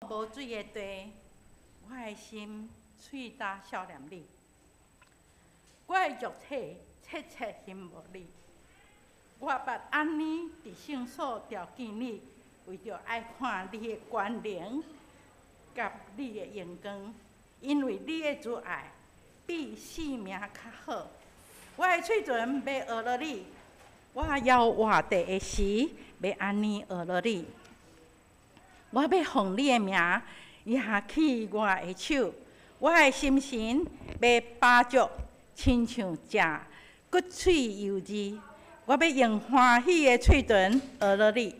無水的地，我的心喙焦想念你，我的肉體切切欣慕你。我捌按呢佇聖所朝見你，為著愛看你的權能佮你的榮光，因為你的慈愛比性命較好。我的喙唇欲呵咾你，我猶活著的時欲按呢呵咾你。我欲奉你的名舉起我的手，我的心神欲飽足，親像食骨髓油膩。我欲用歡喜的喙唇呵咾你。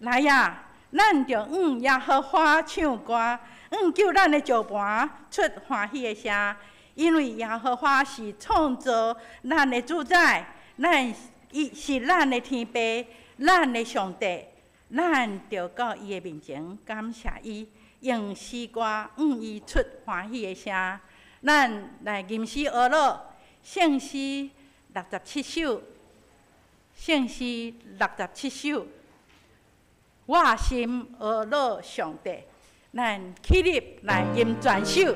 來啊，咱著向耶和華唱歌，向救咱的石磐出歡喜的聲，因為耶和華是創造咱的主宰，咱伊是咱的天父，咱的上帝。咱著到伊的面前感謝伊，用詩歌向伊出歡喜的聲。咱來吟詩呵咾聖詩六十七首，聖詩六十七首。我心呵咾上帝，咱起立來吟全首。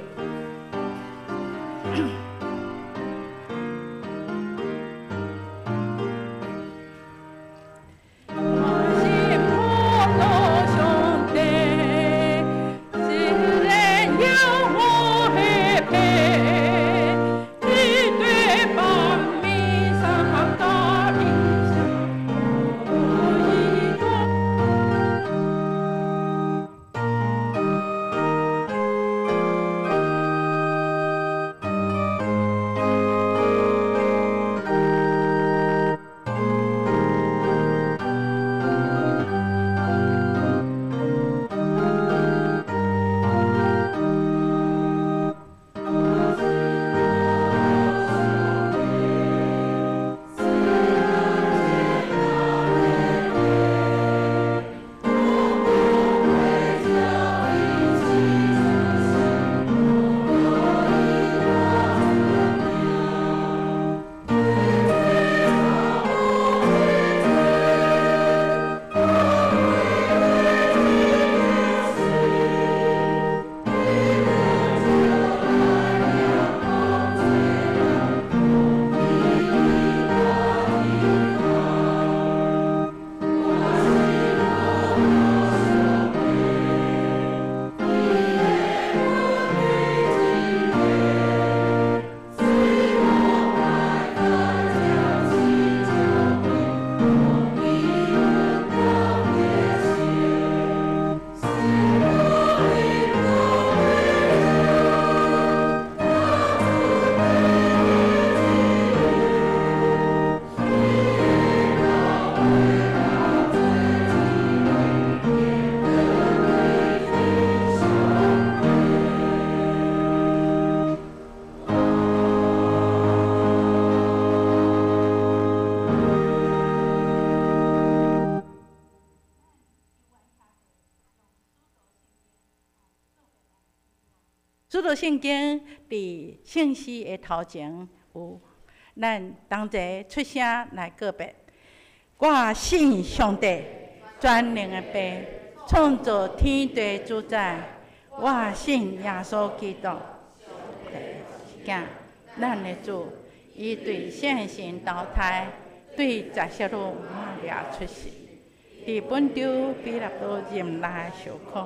使徒聖經佇聖詩的頭前有，咱同齊出聲來告別。我信上帝，全能的父，創造天地主宰。我信耶穌基督，囝，咱的主，伊對聖神投胎，對十色女瑪利亞出世，佇本丟彼拉多任內受苦。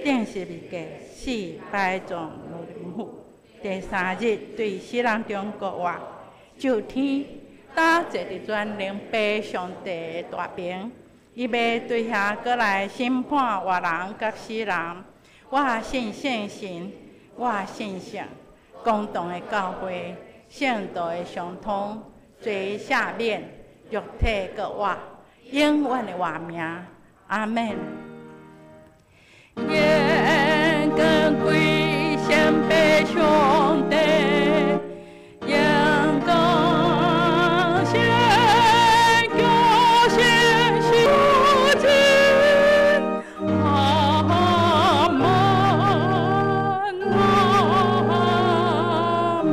釘十字架，死埋葬落靈府。第三日對死人中復活，上天，搭坐佇全能父上帝的大爿。伊欲對遐閣來審判活人佮死人。我信聖神，我信聖公同的教會，聖徒的相通，罪赦免，肉體閣活，永遠的活命。阿們。榮光歸聖父上帝，榮光聖教聖聖子，阿們，阿們。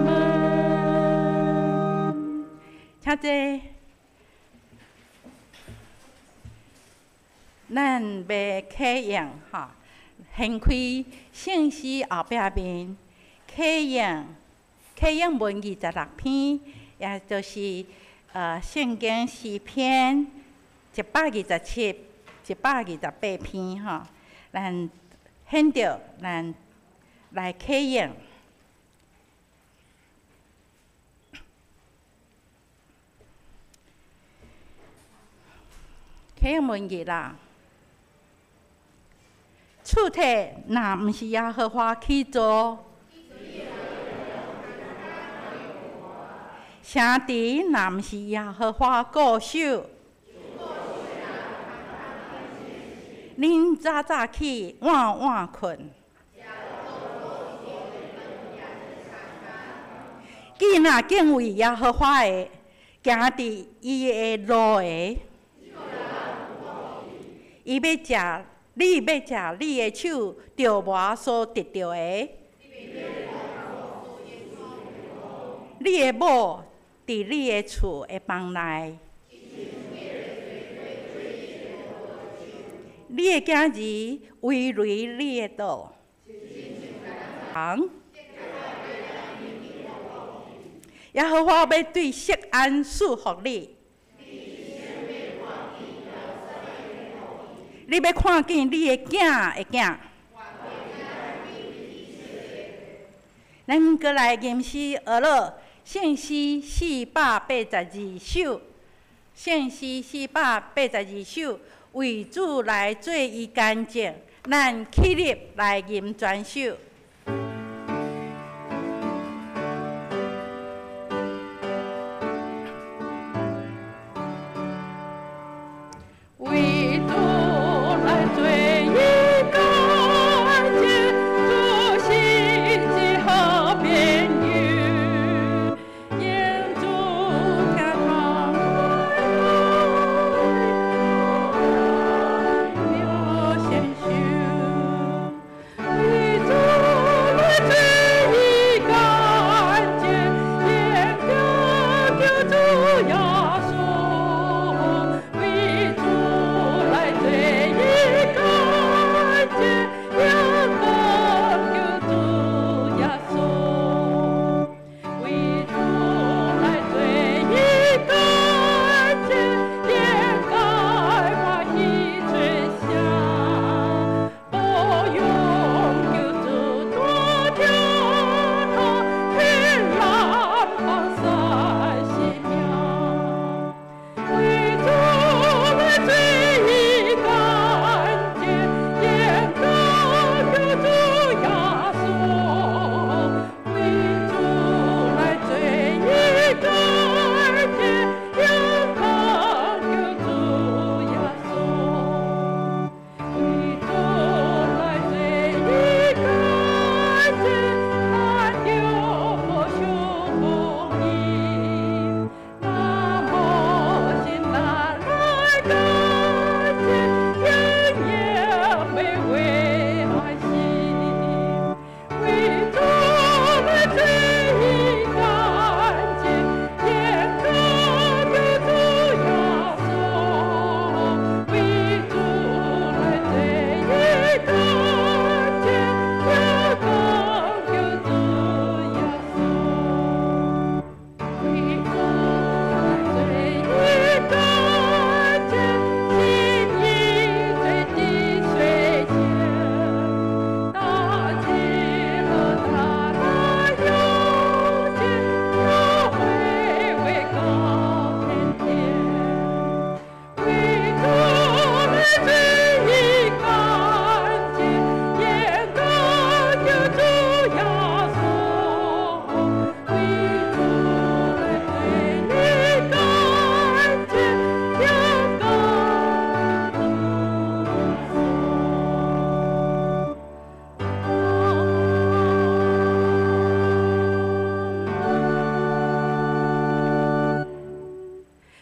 請坐。咱欲啟用吼。獻掀開聖詩後壁面，啟應啟應文26篇，也就是聖經詩篇127、128篇吼。咱現著咱來啟應。啟應文字啦。厝體若毋是耶和華起造，城池若毋是耶和華固守，恁早早起，晚晚睏。既若敬畏耶和華的，行佇伊的路的，伊欲食。你欲食你的手著磨所得著的，你的某佇你的厝的房內，你的囝兒圍圍你的桌。耶和華欲對錫安賜福你。你欲看見你的囝的囝。咱閣來吟詩學樂聖詩482首，聖詩482首，為主來做伊乾淨，咱起立來吟全首。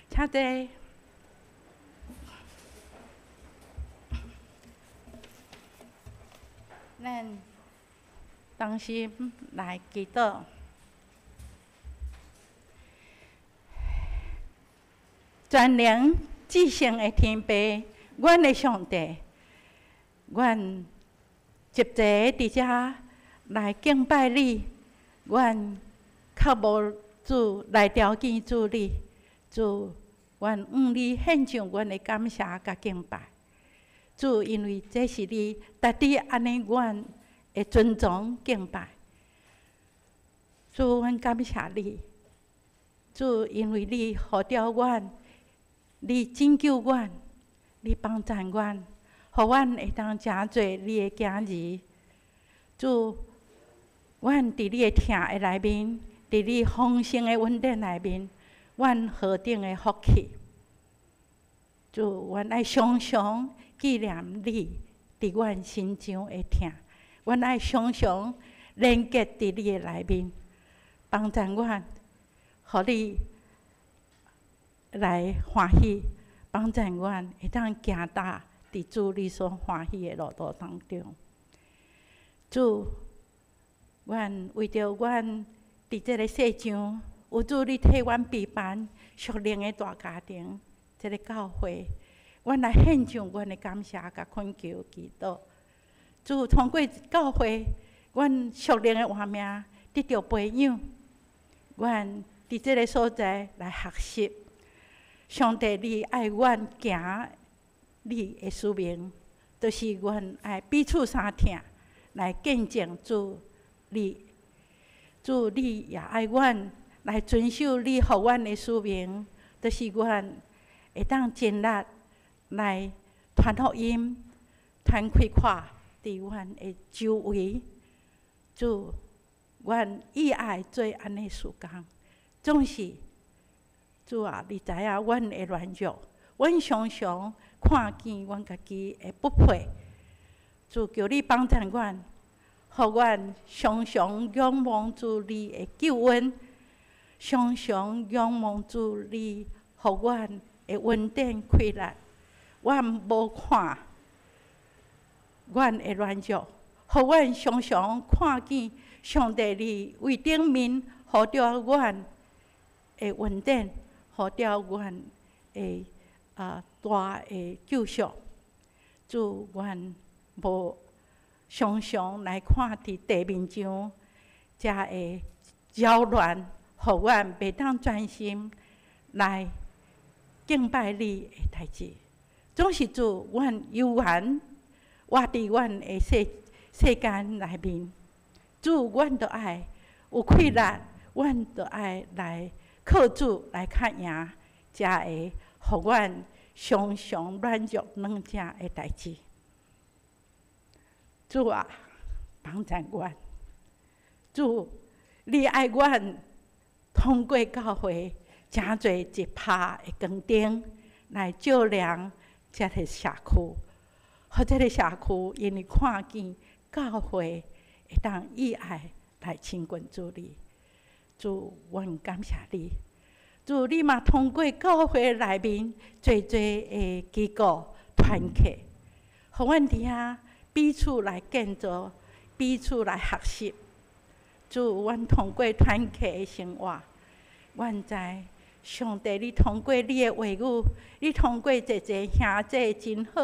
請坐。咱同心來祈禱。全能至聖的天父，阮的上帝，阮集齊佇遮來敬拜你，阮較無主來朝見主你，主，阮向你獻上阮的感謝佮敬拜。主，因為這是你值得按呢阮的尊崇敬拜。主，阮感謝你。主，因為你呼召阮，你拯救阮，你幫贊阮，予阮會當成做你的囝兒。主，阮佇你的疼的內面，佇你豐盛的恩典內面，阮何等的福氣。主，阮愛常常紀念你佇阮身上的疼，阮愛常常連結佇你的內面，幫贊阮，予你來歡喜，幫贊阮會當行踏佇主你所歡喜的路途當中。主，阮為著阮佇這个世上，有主你替阮備辦屬靈的大家庭，這个教會，阮來獻上阮的感謝佮懇求祈禱。主，通過教會，阮屬靈的活命得著培養，阮佇這个所在來學習。上帝，你愛阮行你的使命，就是阮愛彼此相疼，來見證主你。主，你也愛阮來遵守你予阮的使命，就是阮會當盡力來傳福音、傳開闊佇阮的周圍。主，阮意愛做按呢事工，總是主啊，你知影阮的軟弱，阮常常看見阮家己的不配。主，求你幫贊阮，予阮常常仰望主你的救恩，常常仰望主你予阮的恩典氣力。阮無看阮的軟弱，予阮常常看見上帝你為頂面予著阮的恩典，予著阮的大的救贖。主，阮無常常來看佇地面上，才會擾亂，予阮袂當專心來敬拜你的代誌。總是主，阮猶原活佇阮的世間內面，主，阮著愛有氣力，阮著愛來靠主來較贏，才會予阮常常軟弱軟正的代誌。主啊，幫贊阮！主，你愛阮通過教會，成做一拍的光燈，來照亮這个社區。予這个社區因為看見教會會當以愛來親近主你。主，阮感謝你。主，你嘛通過教會內面濟濟的機構團契，予阮佇遐彼此來建造，彼此來學習。主，阮通過團契的生活，阮知上帝你通過你的話語，你通過濟濟兄弟真好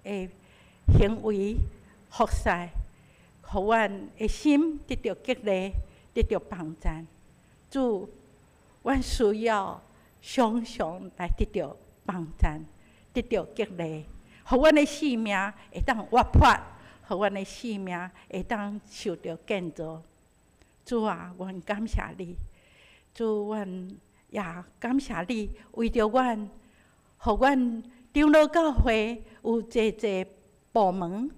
的行為服侍，予阮的心得著激勵，得著幫贊。主，阮需要常常來得著幫贊，得著激勵，予阮的生命會當活潑，予阮的生命會當受著建造。主啊，阮感謝你。主，阮也感謝你，為著阮，予阮長老教會有濟濟部門，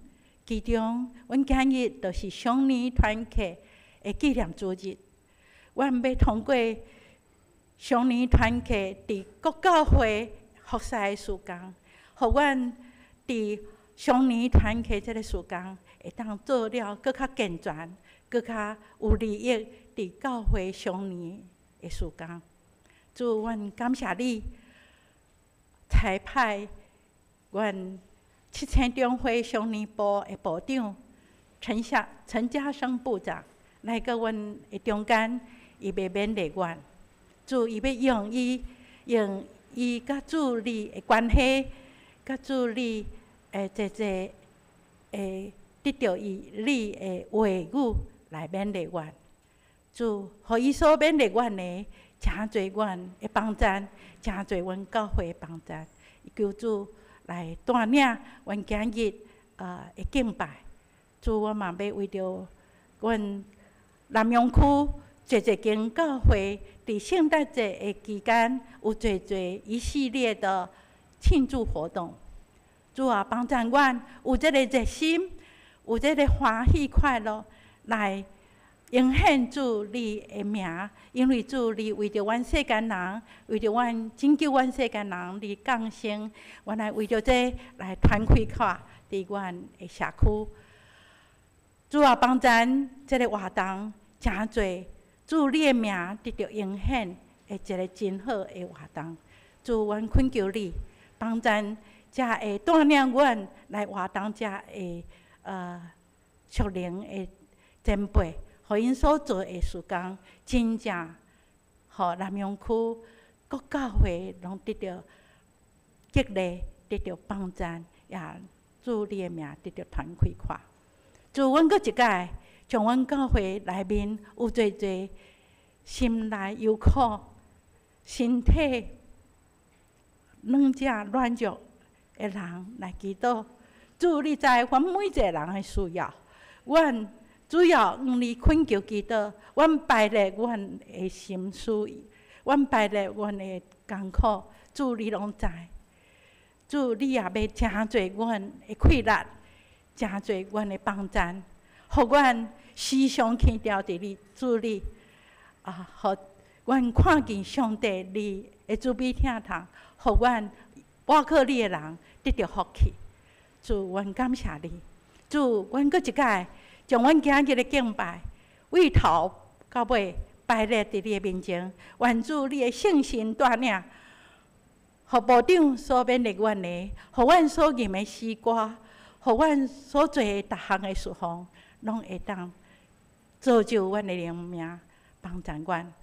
其中阮今日就是雙年團契的紀念主日。阮欲通過雙年團契佇各教會服侍的事工，予阮佇雙年團契這个事工會當做了閣較健全、閣較有利益佇教會雙年的事工。主，阮感謝你，差派阮七星中會雙年部的部長陳家生部長來到阮的中間，伊欲勉勵阮。主，伊欲用伊佮主你的關係，佮主你的濟濟的得著伊你的話語來勉勵阮。主，予伊所勉勵阮的，誠濟阮的幫贊，誠濟阮教會的幫贊。求主來帶領阮今日的敬拜。主，我嘛欲為著阮南陽區濟濟間教會，佇聖誕節的期間，有濟濟一系列的慶祝活動。主啊，幫贊阮有這个熱心，有這个歡喜快樂，來榮顯主你的名。因為主你為著阮世間人，為著阮拯救阮世間人，你降生，阮來為著這來傳開看佇阮的社區。主啊，幫贊這个活動，誠濟主你的名得著榮顯的一个真好的活動。主，阮懇求你幫贊，才會帶領阮來活動遮的屬靈的前輩，予𪜶所做的事工，真正予南陽區各教會攏得著激勵，得著幫贊，也主你的名得著傳開看。主，阮閣一擺，將阮教會內面有濟濟心內憂苦、身體軟者軟弱的人來祈禱。主，你知阮每一个人的需要，阮主要向你懇求祈禱，阮擺列阮的心事，阮擺列阮的艱苦，主你攏知。主，你也欲成就阮的氣力，成就阮的幫贊，予阮時常牽牢佇你主你啊，予阮看見上帝你的慈悲疼痛，予阮倚靠你的人得著福氣。主，阮感謝你。主，阮閣一擺將阮今日的敬拜，對頭到尾擺列佇你的面前，願主你的聖神帶領，予部長所勉勵阮的，予阮所吟的詩歌，予阮所做的逐項的事奉，攏會當造就阮的靈命，幫助阮。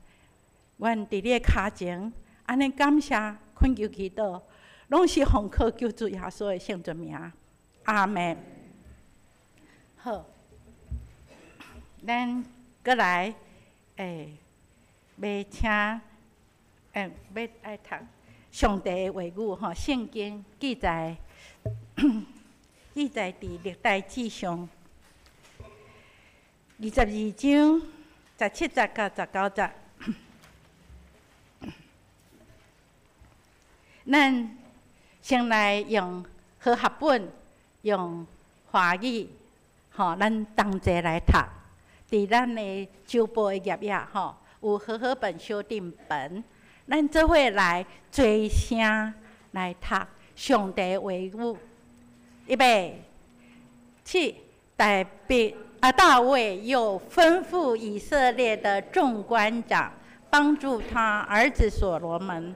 阮佇你的跤前，按呢感謝懇求祈禱，攏是奉靠救主耶穌的聖尊名。阿門。好，咱閣來，欲請，欲愛讀上帝的話語吼，聖經記載佇歷代志上22章17節到19節。咱先來用和合本，用華語，吼，咱同齊來讀。佇咱的周報的頁頁吼，有和合本修訂本，咱做伙來齊聲來讀上帝的話語。預備，起，大衛啊，大衛又吩咐以色列的眾官長，幫助他兒子所羅門。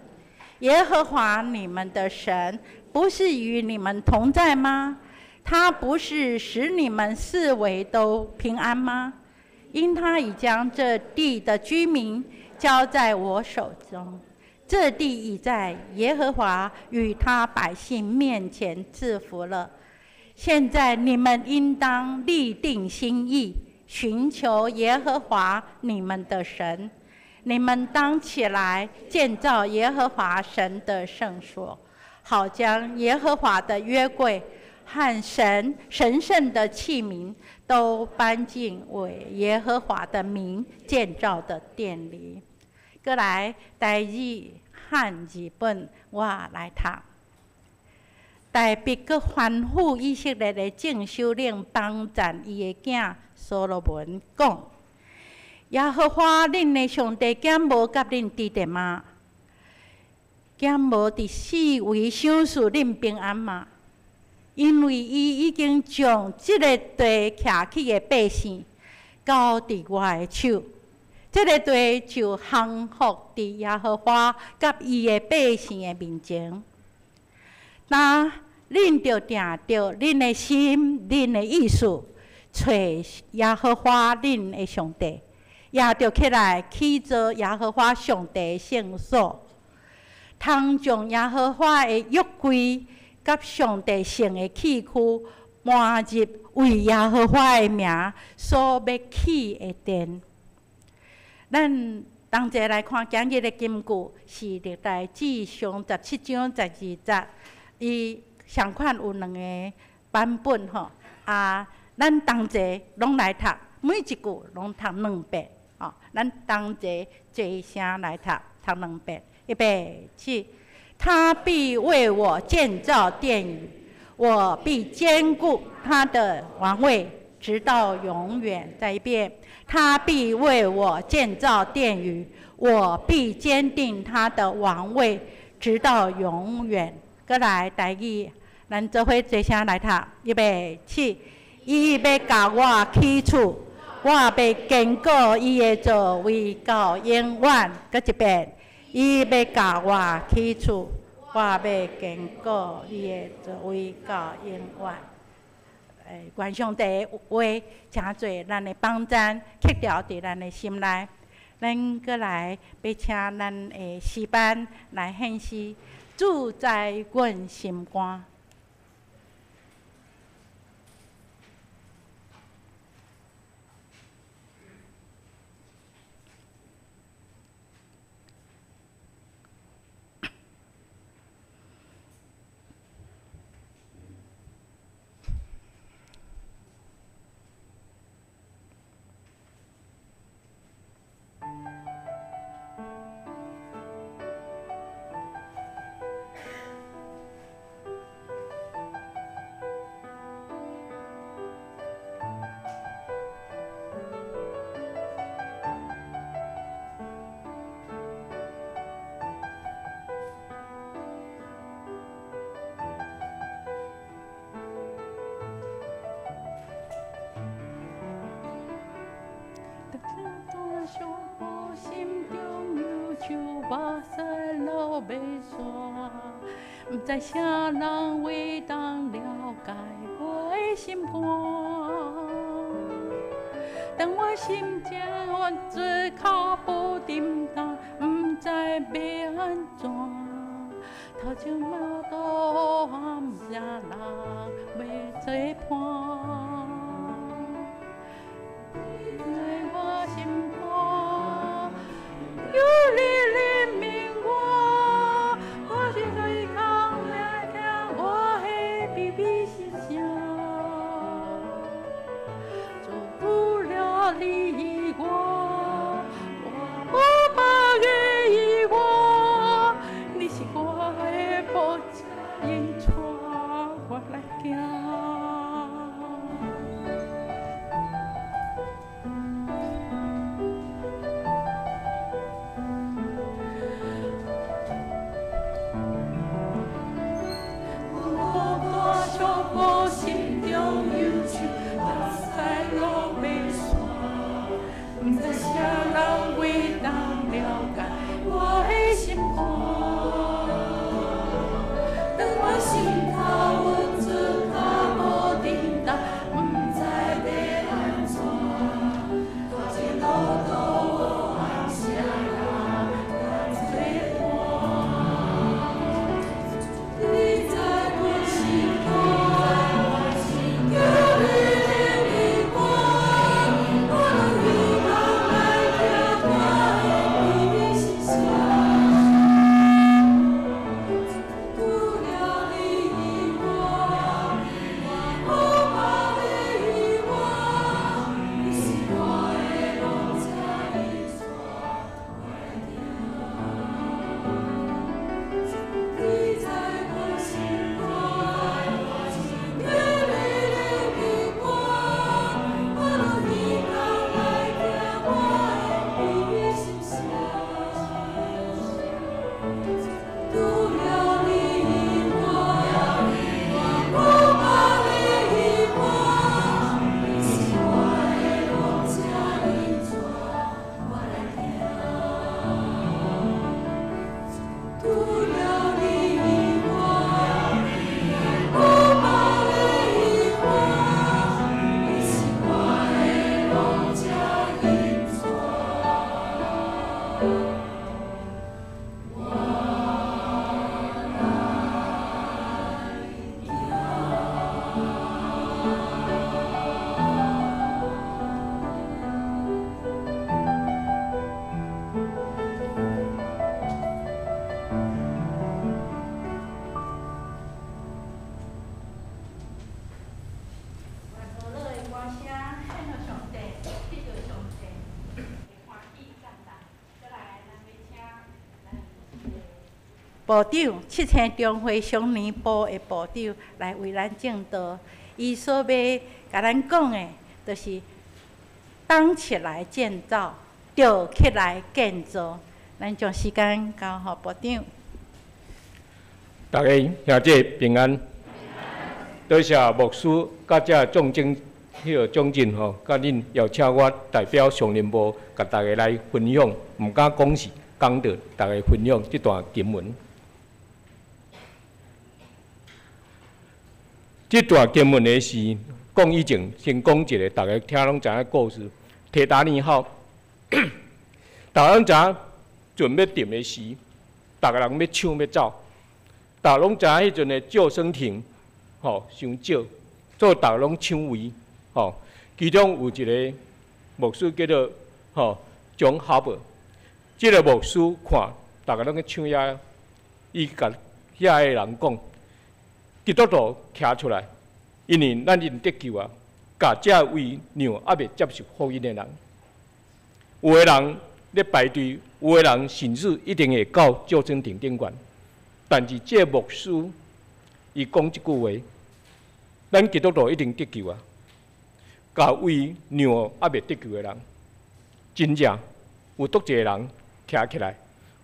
耶和華你們的神不是與你們同在嗎？他不是使你們四圍都平安嗎？因他已將這地的居民交在我手中，這地已在耶和華與他百姓面前賜福了。現在你們應當立定心意，尋求耶和華你們的神。你們當起來建造耶和華神的聖所，好將耶和華的約櫃和神神聖的器皿都搬進為耶和華的名建造的殿裡。閣來，台語漢字本我來讀。大衛閣吩咐以色列的眾首領幫贊伊的囝所羅門講：耶和華恁的上帝敢無佮恁佇咧嗎？敢無佇四圍賞賜恁平安嗎？因為伊已經將這个地徛起的百姓交佇我的手，這个地就降服佇耶和華佮伊的百姓的面前。那恁著定著恁的心、恁的意思，揣耶和華恁的上帝，也著起來起造耶和華上帝的聖所，通將耶和華的約櫃佮上帝聖的器具末日為耶和華的名所欲起的殿。咱同齊來看今日的金句，是歷代志上17章12節，伊相款有兩个版本吼。啊，咱同齊攏來讀，每一句攏讀兩遍吼。咱同齊齊聲來讀，讀兩遍。預備起，他必為我建造殿宇，我必堅固他的王位，直到永遠。再一遍，他必為我建造殿宇，我必堅定他的王位，直到永遠。閣來台語，咱做伙齊聲來讀，預備起。伊欲共我起厝，我欲堅固伊的座位到永遠。閣一遍，伊欲共我起厝，我欲堅固伊的座位到永遠。願上帝的話，成做咱的榜棧，刻牢佇咱的心內。咱閣來欲請咱的詩班來獻詩，主在阮心肝。目屎流袂煞，毋知啥人會當了解我的心肝。當我心情冤做跤步沉重，毋知欲按怎，頭前無路，毋知人欲做伴。在我心肝，有你憐憫我，我是對抗來聽我的微微心聲，做不了你我，我無別个依我，你是我的寶指引，帶我來行。部長，七星中會少年部的部長來為咱證道。伊所欲共咱講的，就是當起來建造，著起來建造。咱將時間交予部長。大家兄弟平安。多謝牧師佮遮眾正彼个長進吼，佮恁邀請我代表少年部，共大家來分享，毋敢講是講道，大家分享這段經文。這段經文的是講以前，先講一个，大家聽攏知影故事。鐵達尼號，大家攏知影船欲沉的時，逐个人欲搶欲走，大家攏知影彼陣的救生艇，吼，傷少，所以逐个攏搶位，吼。其中有一个牧師叫做吼蔣哈伯，這个牧師看逐个攏去搶遐，伊共遐个人講，基督徒徛出來，因為咱已經得救啊，共這位讓猶未接受福音的人，有的人咧排隊，有的人甚至一定會到救生艇頂懸，但是這个牧師伊講這句話，咱基督徒一定得救啊！共位讓猶未得救的人，真正有足濟人徛起來，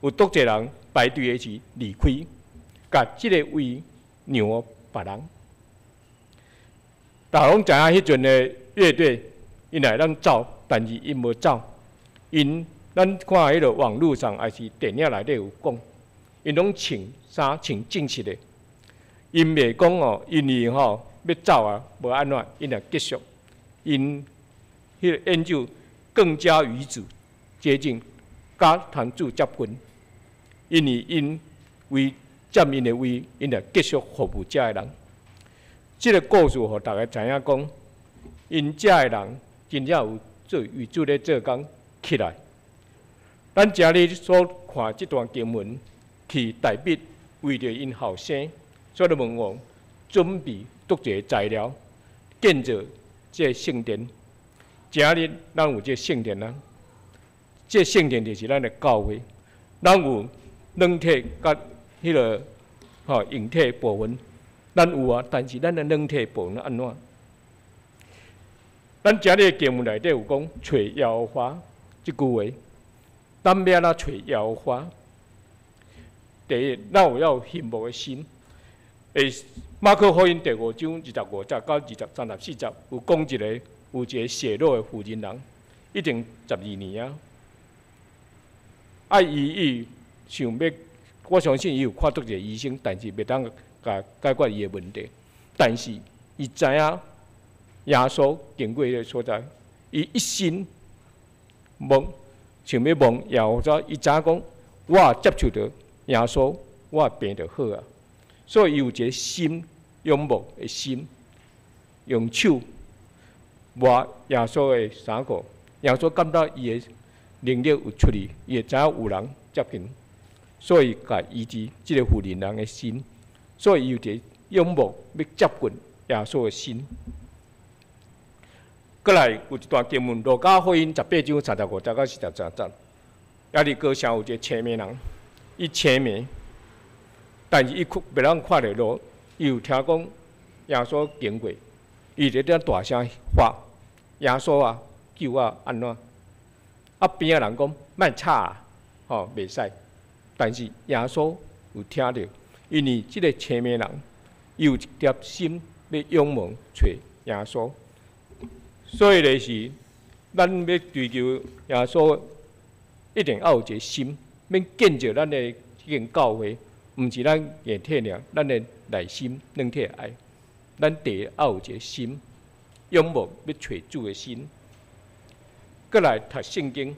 有足濟人排隊的時離開，共這个位讓予別人。大家攏知影彼陣的樂隊，𪜶會當走，但是𪜶無走。𪜶咱看彼个網路上，抑是電影內底有講，𪜶攏穿衫穿正式的，𪜶袂講哦，因為吼欲走啊，無按怎，𪜶會繼續，𪜶彼个演奏更加與主接近，佮通主接近，因為𪜶為佔𪜶的位，𪜶會繼續服務遮的人。這个故事予大家知影講，𪜶遮的人真正有做為主咧做工起來。咱今日所看這段經文，去大衛為著𪜶後生所羅門王準備足濟材料建造這个聖殿。今日咱有這个聖殿啊，這个聖殿就是咱的教會，咱有軟體佮彼个吼硬體部分，咱有啊，但是咱的軟體部分按怎？咱今日的經文內底有講揣耶和華這句話，咱欲按怎揣耶和華？第一，咱有要有羨慕的心。馬可福音第五章25節到34節有講一个有一个血漏的婦人人，已經12年啊。啊，伊想欲，我相信伊有看足濟醫生，但是袂當共解決伊的問題。但是伊知影耶穌經過彼个所在，伊一心望想欲望耶穌，伊知影講，我接觸著耶穌，我病就好啊。所以伊有一个心仰慕的心，用手摸耶穌的衫褲，耶穌感覺伊的能力有出去，伊會知影有人接近，所以共醫治這个婦人人的心，所以伊有一个仰慕欲接近耶穌的心。閣來有一段經文，路加福音18章35節到43節，耶利哥城有一个青盲人，伊青盲。但是伊看袂當看著路，伊有聽講耶穌經過，伊就咧大聲喊：耶穌啊，救我！按怎？啊，邊仔人講莫吵啊，吼，袂使。但是耶穌有聽著，因為這个青盲人，伊有一粒心欲仰望揣耶穌，所以咧是咱欲追求耶穌，一定愛有一个心，欲建造咱的這間教會。毋是咱硬體爾，咱的內心軟體愛，咱第一愛有一个心，仰慕欲揣主的心。閣來讀聖經，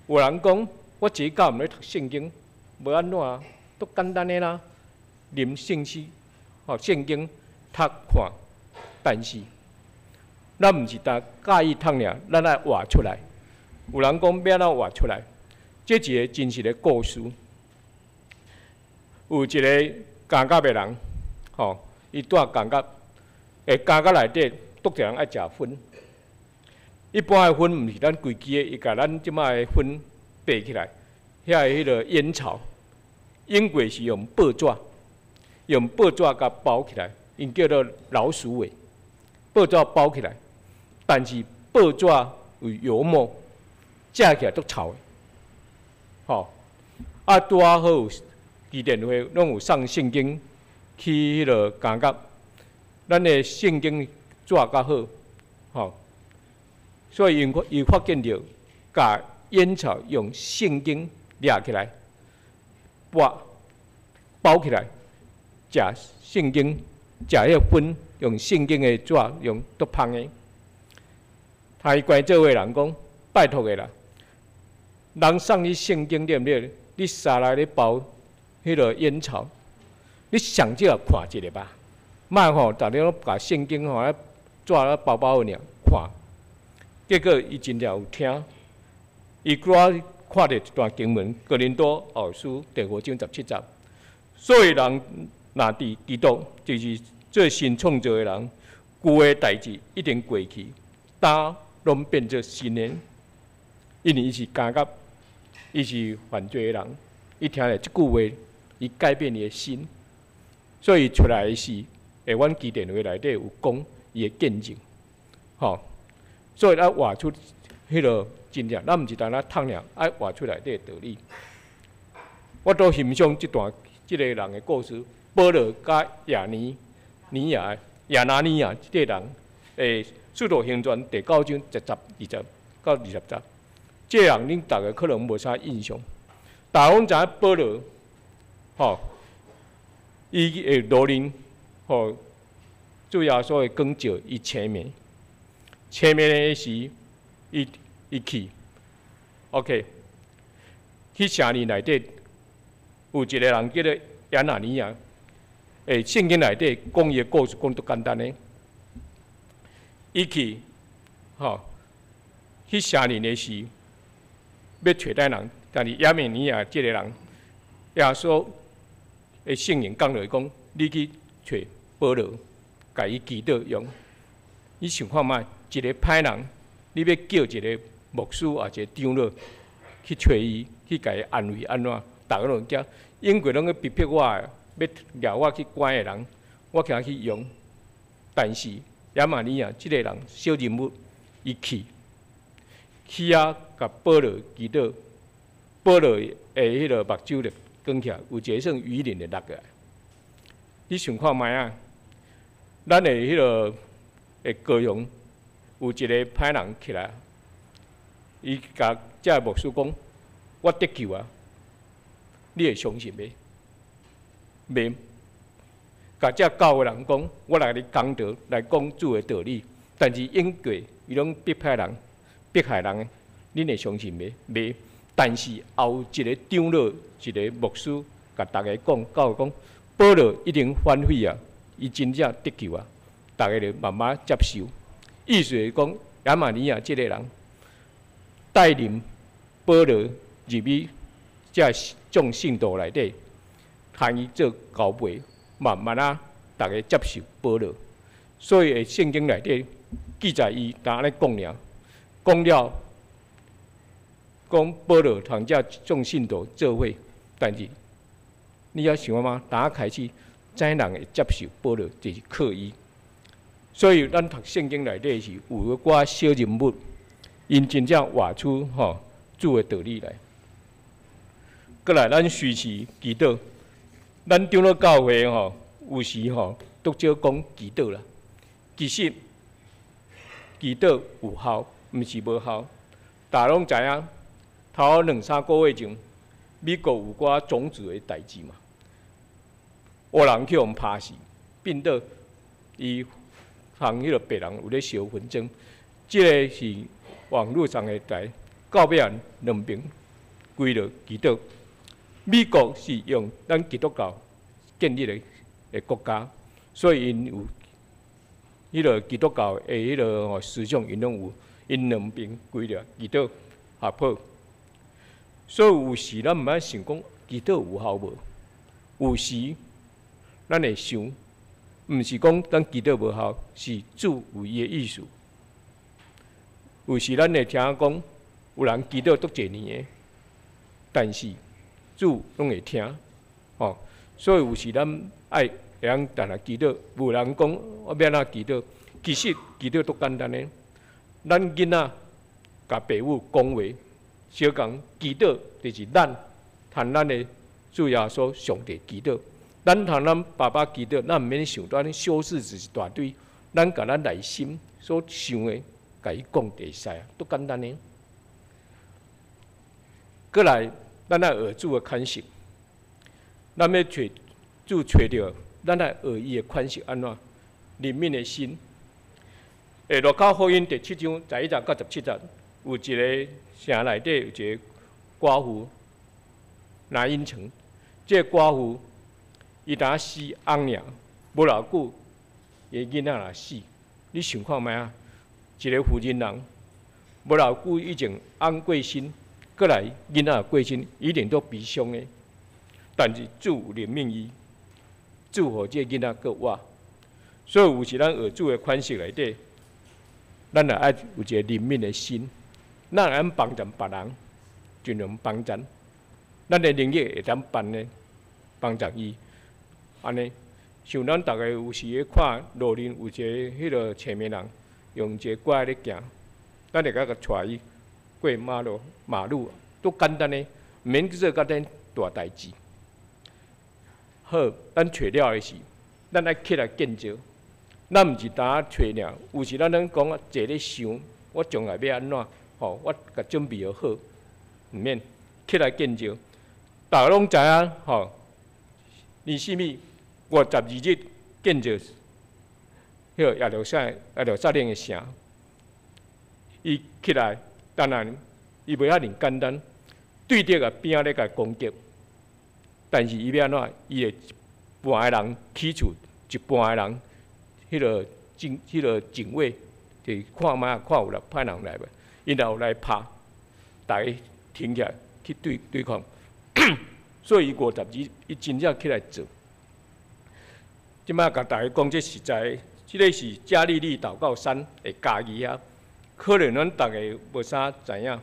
有人講我這教毋咧讀聖經，無按怎啊，足簡單的啦，啉聖詩，吼聖經讀看，但是咱毋是焦介意讀爾，咱愛活出來。有人講欲按怎活出來？這一个真實的故事。有一個監獄的人，吼，伊住監獄，會監獄內底，足濟人愛食薰。一般的薰毋是咱規支的，伊共咱這擺的薰白起來，遐个彼个煙草，英國是用報紙，用報紙共包起來，𪜶叫做老鼠尾，報紙包起來，但是報紙有油墨，食起來足臭的，吼！啊，拄仔好有基甸會攏有送聖經去彼个監獄，咱的聖經紙較好，吼，所以𪜶發現著，共煙草用聖經掠起來，包包起來，食聖經，食彼个薰，用聖經的紙用足芳的。他關做伙人講，拜託的啦，人送你聖經對毋對？你捎來咧包彼个煙草，你上少也看一下吧。莫吼，逐日攏共聖經吼，紙咧包包爾看。結果伊真正有聽，伊拄仔看著一段經文，哥林多後書第五章十七節。所以人若佇基督，就是做新創造的人，舊的代誌已經過去，呾攏變做新的。因為伊是監獄，伊是犯罪的人，伊聽著這句話，伊改變伊的心，所以出來的時，會阮基甸會內底有講伊的見證，吼。所以咱活出彼个真正，咱毋是單單讀爾，愛活出內底的道理。我都欣賞這段這個人的故事，保羅佮亞尼尼亞、亞拿尼亞這個人，使徒行傳第九章十節、二節到二十節，這個人恁逐家可能無啥印象，大家攏知影保羅，吼，伊會羅琳，吼，主耶穌的光照，伊青盲。青盲的時，伊去，OK，去城裡內底有一個人叫做亞拿尼亞，聖經內底講伊的故事講足簡單的。伊去，吼，去城裡的時，欲揣彼人，但是亞美尼亞這個人，耶穌的聖靈降落講，你去揣保羅，共伊祈禱用。你想看覓？一个歹人，你欲叫一个牧師抑一个長老去揣伊，去共伊安慰按怎？逐家攏驚，英國攏咧逼迫我的，欲掠我去關的人，我驚去用。但是亞瑪尼亞這个人小人物，伊去去遐共保羅祈禱，保羅的彼个目睭就光起來，有一个算魚鱗的落來。你想看覓啊？咱的彼个的高雄有一个歹人起來，伊共這个牧師講：我得救啊！你會相信袂？袂。共這教會人講，我來共你講道，來講主的道理。但是英國伊攏逼害人，迫害人，恁會相信袂？袂。但是後有一个長老，一个牧師，共逐家講，教講，保羅已經反悔啊，伊真正得救啊，逐家就慢慢接受。意思是講，亞瑪尼亞這个人帶領保羅入去這眾信徒內底，共伊做交陪，慢慢啊，逐家接受保羅。所以聖經內底記載伊焦按呢講爾，講了講保羅同這眾信徒做伙，但是你猶想嗎？打開始知人會接受保羅，就是靠伊。所以咱讀聖經內底是有一寡小人物，𪜶真正活出吼主的道理來。過來，咱隨時祈禱，咱長老教會吼，有時吼足少講祈禱啦。其實祈禱有效，毋是無效。大家攏知影，頭兩三個月前，美國有寡種族的代誌嘛，黑人去予拍死，變倒伊同彼个白人有咧相紛爭。這个是網路上的台，到尾仔兩邊歸落祈禱。美國是用咱基督教建立的國家，所以𪜶有彼个基督教的彼个吼思想，𪜶攏有，𪜶兩邊歸落祈禱合好。所以有時咱毋愛想講祈禱有效無？有時咱會想，毋是講咱祈禱無效，是主有伊的意思。有時咱會聽講有人祈禱足濟年的，但是主攏會聽。吼，所以有時咱愛會曉定定祈禱，無人講我欲按怎祈禱，其實祈禱足簡單的。咱囡仔共爸母講話，相仝祈禱就是咱和咱的主耶穌上帝祈禱。咱和咱爸爸祈禱，咱毋免想著按呢修飾子一大堆，咱共咱內心所想的，共伊講就會使啊，足簡單的。閣來，咱愛學主的款式，咱欲揣主揣著，咱愛學伊的款式按怎？憐憫的心。路加福音第七章11節到17節，有一个城內底有一個寡婦拿因城，這个寡婦伊若死翁爾，無偌久，伊囡仔也死。你想看覓啊？一个婦人人，無偌久以前翁過身，閣來囡仔過身，一定都悲傷的。但是主有憐憫伊，主予這个囡仔閣活。所以有時咱學主的款式內底，咱也愛有一个憐憫的心，咱會當幫助別人，盡量幫助。咱的能力會當辦的，幫助伊。按呢，像咱逐个有時咧看路面有一个彼个青年人用一个拐仔咧行，咱會共𤆬伊過馬路，馬路足簡單的，毋免去做甲恁大代誌。好，咱揣了的是，咱愛起來建造。咱毋是焦揣爾，有時咱攏講坐咧想，我將來欲按怎？吼，我共準備好，毋免起來建造。逐个攏知影吼，尼希米52日建造彼个耶路撒冷的城。伊起來，當然伊袂遐爾簡單，對敵也邊仔咧共攻擊，但是伊欲按怎？伊會一半的人起厝，一半的人彼个警衛，就看覓看有人派人來無？𪜶若有來拍，逐家挺起來去對對抗。所以伊52，伊真正起來做。這擺共大家講，這實在，這个是加利利禱告山的嘉義啊。可能咱逐家無啥知影，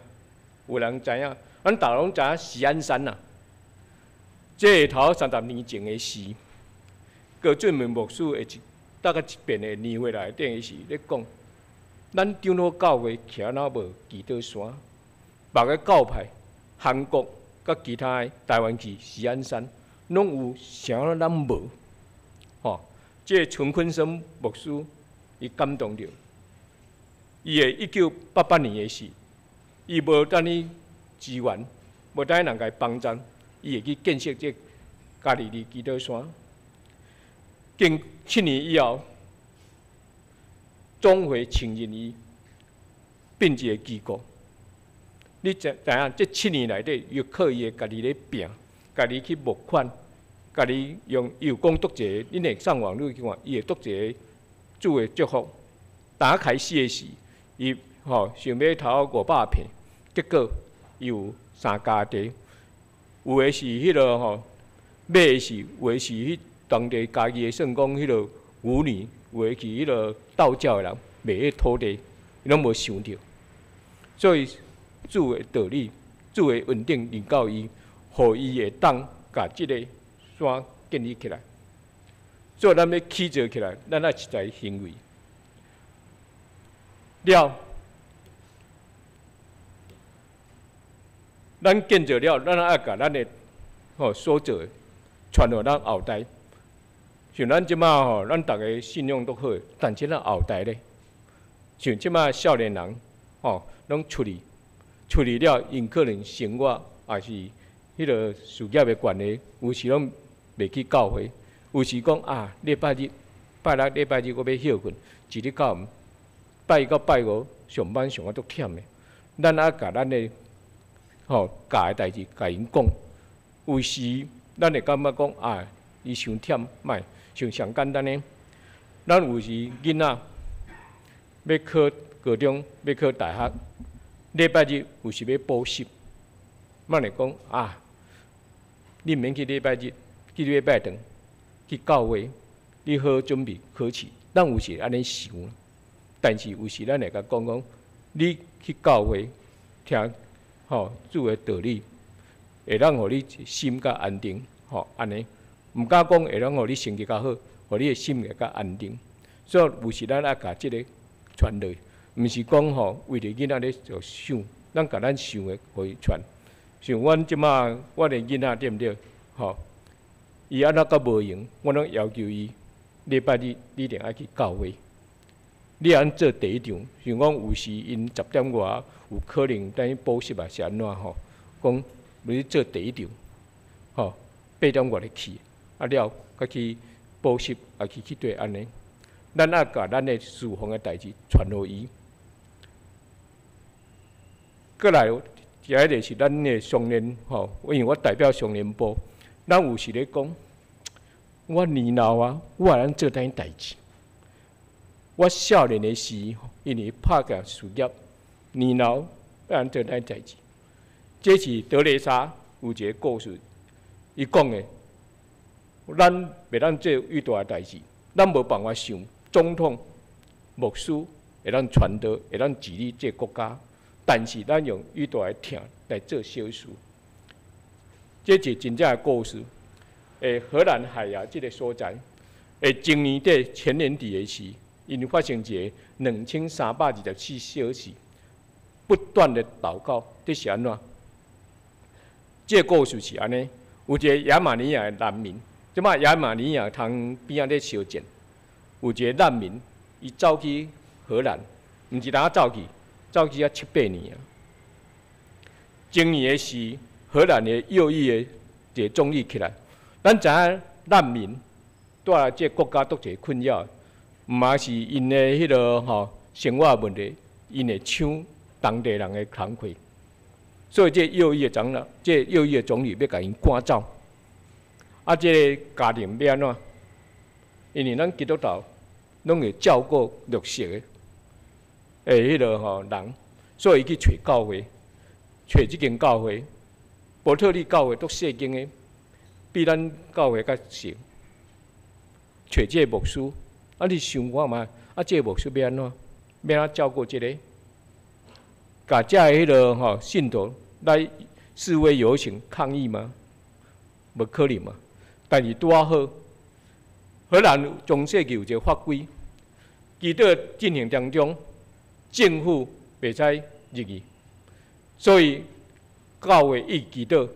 有人知影，咱逐家攏知影錫安山啊。這個頭30年前的事，高俊明牧師的一大概一遍的年會內底是咧講，咱長老教會徛哪無祈禱山，別个教派、韓國佮其他的台灣去錫安山，攏有，啥咱無？吼，這个陳坤生牧師伊感動著，伊的1988年的時，伊無等於資源，無等於人共伊幫贊，伊會去建設這加利利祈禱山。經7年以後，總會承認伊變一個機構。你知知影？這七年內底，伊靠伊的家己咧拚，家己去募款，家己用伊有講讀一个，恁會上網路去看，伊會讀一個主的祝福。當開始的時，伊吼想欲頭500坪，結果伊有三家地，有的是彼个吼買的是，有的是彼當地家己的算講彼个婦女，有的是彼个道教的人賣彼土地，伊攏無想著，所以主的道理，主的恩典臨到伊，予伊會當共這个山建立起來。所以咱欲起造起來，咱愛實在行為。了，咱建造了，咱愛共咱的吼所做的傳予咱後代。像咱這擺吼，咱逐个信仰都好，但是咱後代咧，像這擺少年人吼，攏出去，出去了，𪜶可能生活也是彼个事業的關係，有時攏袂去教會，有時講啊，禮拜日、拜六、禮拜日我欲歇睏，一日到暗，拜一到拜五上班上啊足忝的。咱愛共咱的吼教的代誌，共𪜶講，有時咱會感覺講啊，伊傷忝，莫像上簡單的。咱有時囡仔欲考高中，欲考大學，禮拜日有時欲補習，咱會講啊，你毋免去禮拜日，去禮拜堂，去教會，你好準備考試。咱有時按呢想，但是有時咱會共講講，你去教會聽吼主的道理，會當予你心較安定，吼，按呢，毋敢講會當予你成績較好，予你的心會較安定。所以有時咱愛共這个傳落，毋是講吼為著囡仔咧就想，咱共咱想的予伊傳。像阮這馬阮的囡仔對毋對？吼，伊按怎較無閒，我攏要求伊禮拜日你一定愛去教會。你按做第一場，像講有時𪜶10點外有可能等於補習啊，是按怎吼？講你做第一場，吼，8點外就去，啊了，閣去補習，啊去去對按呢。咱愛共咱的事奉的代誌傳予伊。閣來，這个是咱的少年吼，因為我代表少年部，咱有時咧講，我年老啊，我會當做啥物代誌？我少年的時，因為拍拼事業，年老欲按怎做啥代誌？這是德蕾莎有一个故事，伊講的，咱袂當做愈大的代誌，咱無辦法想總統、牧師會當傳道，會當治理這個國家，但是咱用愈大的疼來做小事。這是真正的故事。荷蘭海牙這个所在，前年底、前年底的時，𪜶發生一个2324小時不斷的禱告，這是按怎？這个故事是按呢，有一个亞瑪尼亞的難民，這擺亞瑪尼亞通邊仔咧相戰，有一个難民，伊走去荷蘭，毋是當走去，走去遐七八年啊。前年的時，荷蘭的右翼的一個總理起來，咱知影難民帶來這個國家足濟困擾，毋嘛是𪜶的彼个吼生活問題，𪜶會搶當地人的工課，所以這右翼的長老，這右翼的總理欲共𪜶趕走。啊，這个家庭欲按怎？因為咱基督徒攏會照顧弱勢的，彼个吼人，所以伊去揣教會，揣這間教會，伯特利教會足細間的，比咱教會較細。揣這个牧師，啊，你想看覓？啊，這个牧師欲按怎？欲按怎照顧這个？共遮的彼个吼信徒來示威遊行抗議嗎？無可能嘛。但是拄仔好，荷蘭中世紀有一个法規，祈禱進行當中，政府袂使入去，所以教會一祈禱，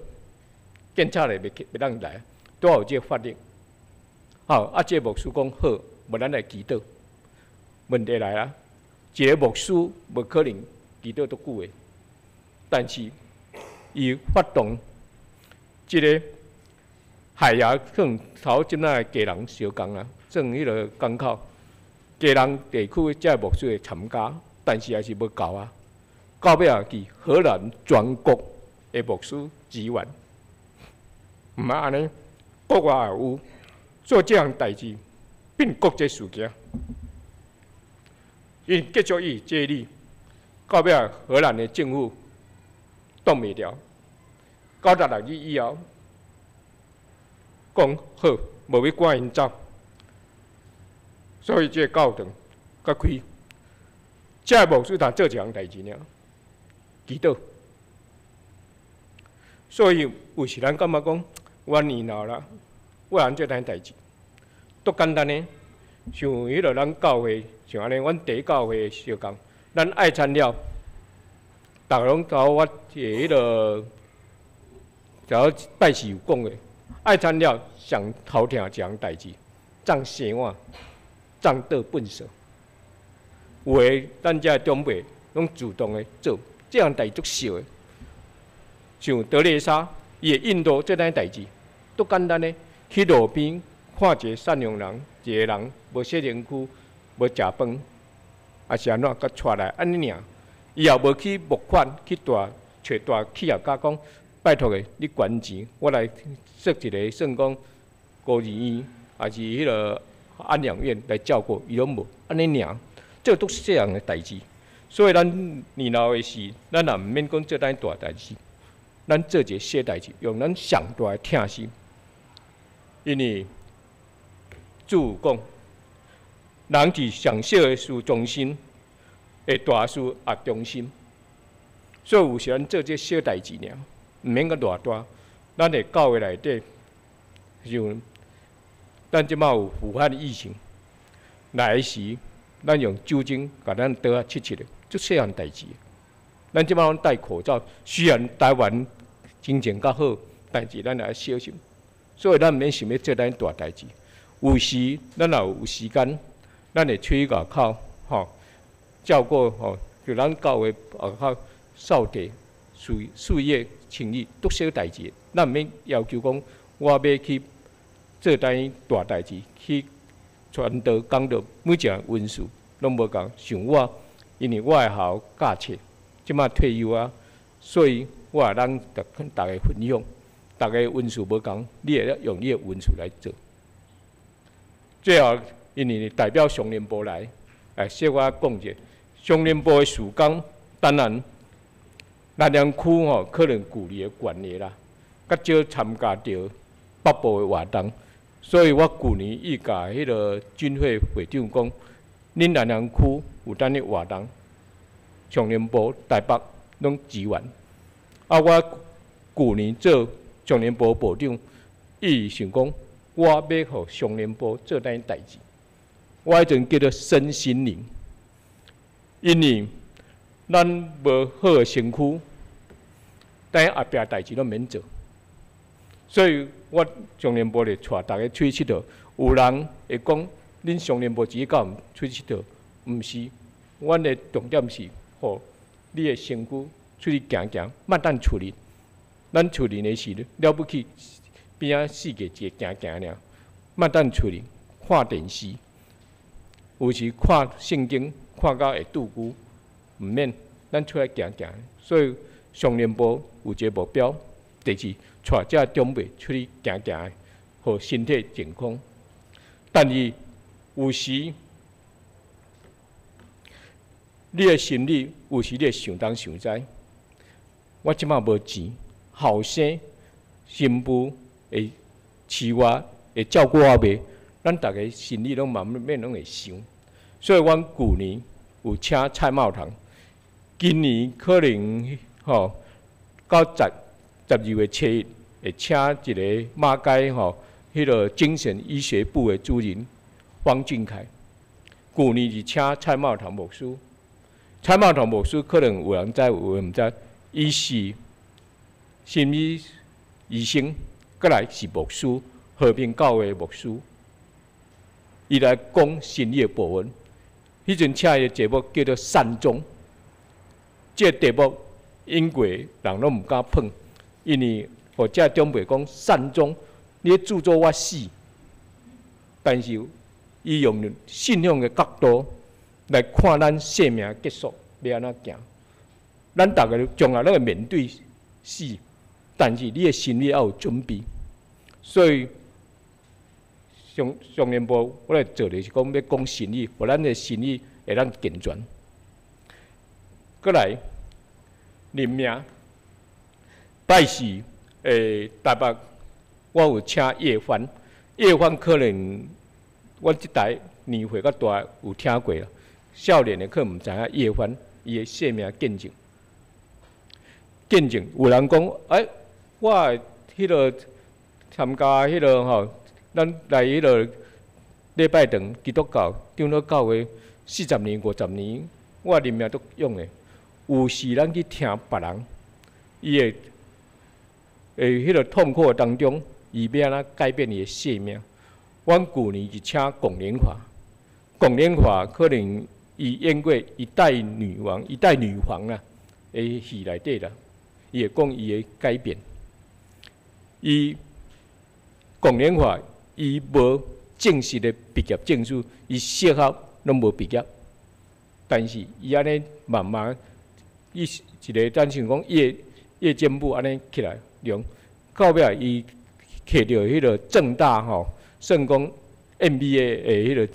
警察會袂當來，拄好有這个法律。好，啊，這个牧師講好，無咱來祈禱。問題來啊，一个牧師無可能祈禱足久的，但是伊發動這个海牙可能頭這擺的基隆相仝啊，算彼个港口，基隆地區這牧師會參加，但是也是無夠啊。到尾仔去荷蘭全國的牧師支援，毋嘛按呢，國外也有做這項代誌，變國際事件。𪜶繼續伊這理，到尾仔荷蘭的政府擋袂牢，96日以後，講好，無欲趕𪜶走，所以這个教堂閣開。這个牧師但做一項代誌爾，祈禱。所以有時咱感覺講，我年老啦，我通做啥代誌？足簡單的，像彼个咱教會，像按呢，阮第一教會相仝，咱愛餐了，逐个攏頭我彼个，頭拜四有講的，愛餐了上頭疼一項代誌，髒洗碗、髒倒糞埽。有的咱遮長輩攏主動的做，這項代誌足小的。像德蕾莎，伊會印度做啥代誌，足簡單的，去路邊看一個赡養人，一个人無洗身軀、無食飯，抑是按怎，共帶來按呢爾。伊也無去募款，去大揣大企業家講，拜託的，你捐錢，我來設一个算講孤兒院，抑是彼个安養院來照顧，伊攏無按呢爾，這都細項的代誌。所以咱年老的時，咱也毋免講做啥大代誌，咱做一个小代誌，用咱上大的疼心。因為主有講，人佇上小的事忠心，會大事也忠心。所以有時咱做這小代誌爾，毋免閣偌大。咱佇教會內底，像咱這擺有武漢疫情來時，咱用酒精共咱桌仔拭拭的，足細項代誌。咱這擺攏戴口罩，雖然台灣經濟較好，但是咱也愛小心。所以咱毋免想欲做咱大代誌。有時咱若有時間，咱會出去外口吼，照顧吼，就咱教會外口掃地、樹葉清理，都小代誌。咱毋免要求講，我欲去做咱大代誌，去傳道講道，每一項文書攏無仝。像我，因為我的學校教冊，這擺退休啊，所以我會當跟逐家分享，逐家恩賜無仝，你會用你的恩賜來做。最後，因為代表上聯部來，來小可講者，上聯部的事工，當然南陽區吼可能舊年的關係啦，較少參加著北部的活動，所以我舊年已共彼个軍會會長講，恁南陽區有當咧活動，上聯部台北攏支援。啊，我舊年做上聯部部長，伊想講，我欲予上聯部做咱代誌。我彼陣叫做身心靈，因為咱無好的身軀，咱後壁代誌攏免做。所以我上聯部咧帶逐家出去𨑨迌，有人會講，恁上聯部只教出去𨑨迌，毋是，阮的重點是，予你的身軀出去行行，莫等厝裡。咱厝裡的時了不起，邊仔四界一个行行爾，莫等厝裡看電視，有時看聖經看到會拄久，毋免，咱出來行行。所以上聯部有一个目標，就是帶這長輩出去行行，予身體健康。但是有時你的心理有時你會想東想西，我這擺無錢，後生新婦會飼我，會照顧我袂？咱逐家心裡攏嘛免攏會想。所以阮舊年有請蔡茂堂，今年可能吼到12月7日會請一个馬偕吼，彼个精神醫學部的主任方俊凱。舊年是請蔡茂堂牧師，蔡茂堂牧師可能有人知，有人毋知，伊是心理醫生，閣來是牧師，和平教會的牧師。伊來講心理的部分。彼陣請伊的節目叫做善終，這個題目英國人攏毋敢碰，因為予這長輩講善終，你咧詛咒我死。但是伊用信仰的角度來看咱生命結束欲按怎行。咱逐个將來攏會面對死，但是你的心理愛有準備。所以上上年部我來做的是講欲講心理，予咱的心理會當健全。閣來認命，拜四台北我有請葉帆，葉帆可能阮這代年歲較大有聽過啦，少年的可能毋知影葉帆伊的生命見證。見證有人講，欸，我彼个參加彼个吼，咱來彼个禮拜堂基督教長老教會40年、50年，我認命足勇的。有時咱去聽別人，伊會彼个痛苦當中，伊欲按怎改變伊的生命。阮舊年是請龔蓮華，龔蓮華可能伊演過一代女王、一代女皇啦的戲內底啦，伊會講伊的改變。伊龔蓮華伊無正式的畢業證書，伊小學攏無畢業，但是伊按呢慢慢，伊一个咱像講夜間部按呢起來用，到尾伊摕著彼个政大吼，算講 MBA 的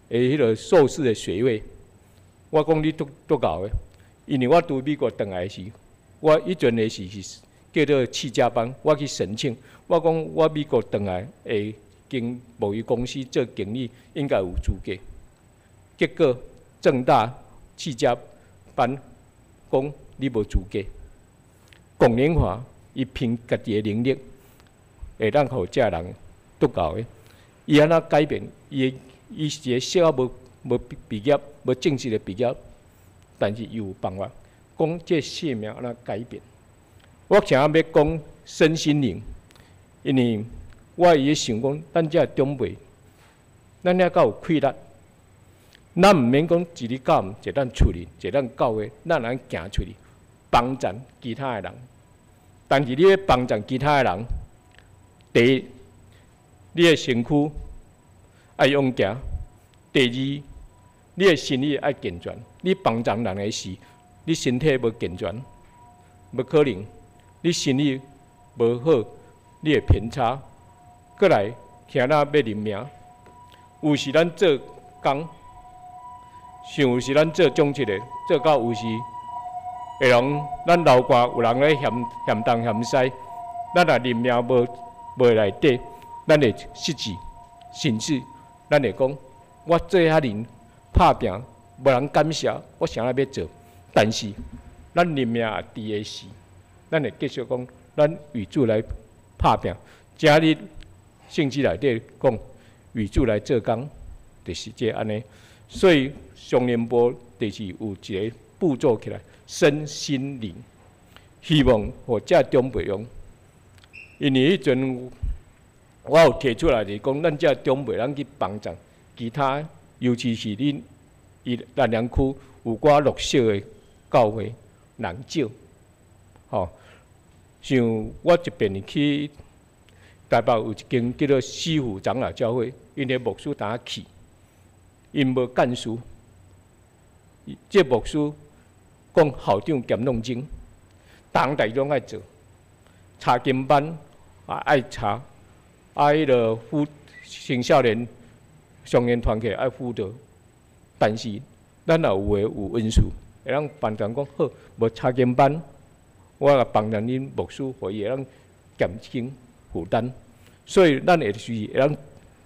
彼个碩士的學位。我講你足足𠢕的，因為我拄美國轉來時，我彼陣的時是叫做企家班，我去申請，我講我美國轉來會經貿易公司做經理，應該有資格。結果政大企家班講你無資格。龔蓮華伊憑家己的能力，會當予遮人得到的。伊按怎改變？伊是一个小可無畢業，無正式的畢業，但是伊有辦法講這個生命按怎改變。我想欲講身心靈，因為我會想講，咱這長輩，咱遐較有氣力，咱毋免講一日到暗坐咱厝裡，坐咱教會，咱通行出去幫贊其他的人。但是你欲幫贊其他的人，第一，你的身軀愛勇健；第二，你的心理愛健全。你幫助人的時，你身體無健全，無可能；你心理無好，你會偏差。閣來，聽咱欲認命，有時咱做工，像有時咱做長職的，做到有時會人，咱樓下有人咧嫌嫌東嫌西，咱若認命無內底，咱會失志，甚至咱會講，我做遐爾拍拚，無人感謝，我啥物欲做？但是咱認命也佇的時，咱會繼續講，咱為主來拍拚。今日聖經內底講，為主來做工，就是這按呢。所以上年部就是有一個步驟起來，身心靈，希望予遮長輩用。因為彼陣我有提出來，就是講咱遮長輩，咱去幫助其他，尤其是恁伊南陽區有寡弱小的教會人少，吼。像我一遍去台北有一間叫做師傅長老教會，𪜶的牧師當去，𪜶無幹事，這牧師講校長兼攏總，逐項代誌攏愛做，查經班也愛查，啊，彼个輔青少年少年團契愛輔導，但是咱若有的有恩賜，會當幫助講好，無查經班，我來幫助恁牧師，予伊會當減輕負擔，所以咱會是會當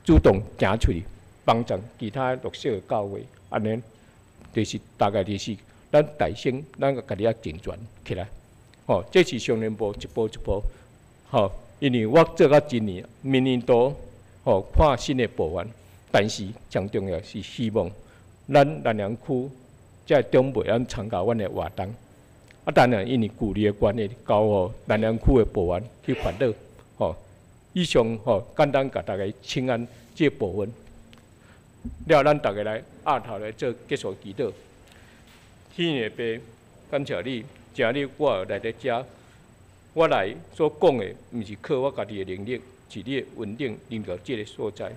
主動行出去幫助其他弱小的教會，按呢，就是大概就是咱大聲，咱家己愛健全起來，吼，這是上年部一步一步，吼，因為我做到今年，明年度，吼，看新的部分，但是上重要是希望咱南陽區這長輩咱參加阮的活動，啊，當然因為距離的關係，交予南陽區的部員去煩惱，吼，以上吼簡單共大家請安這部分，了咱逐家來徛頭來做結束祈禱。天的父，感謝你，今日我來佇遮，我來所講的，毋是靠我家己的能力，是你的恩典臨到這个所在。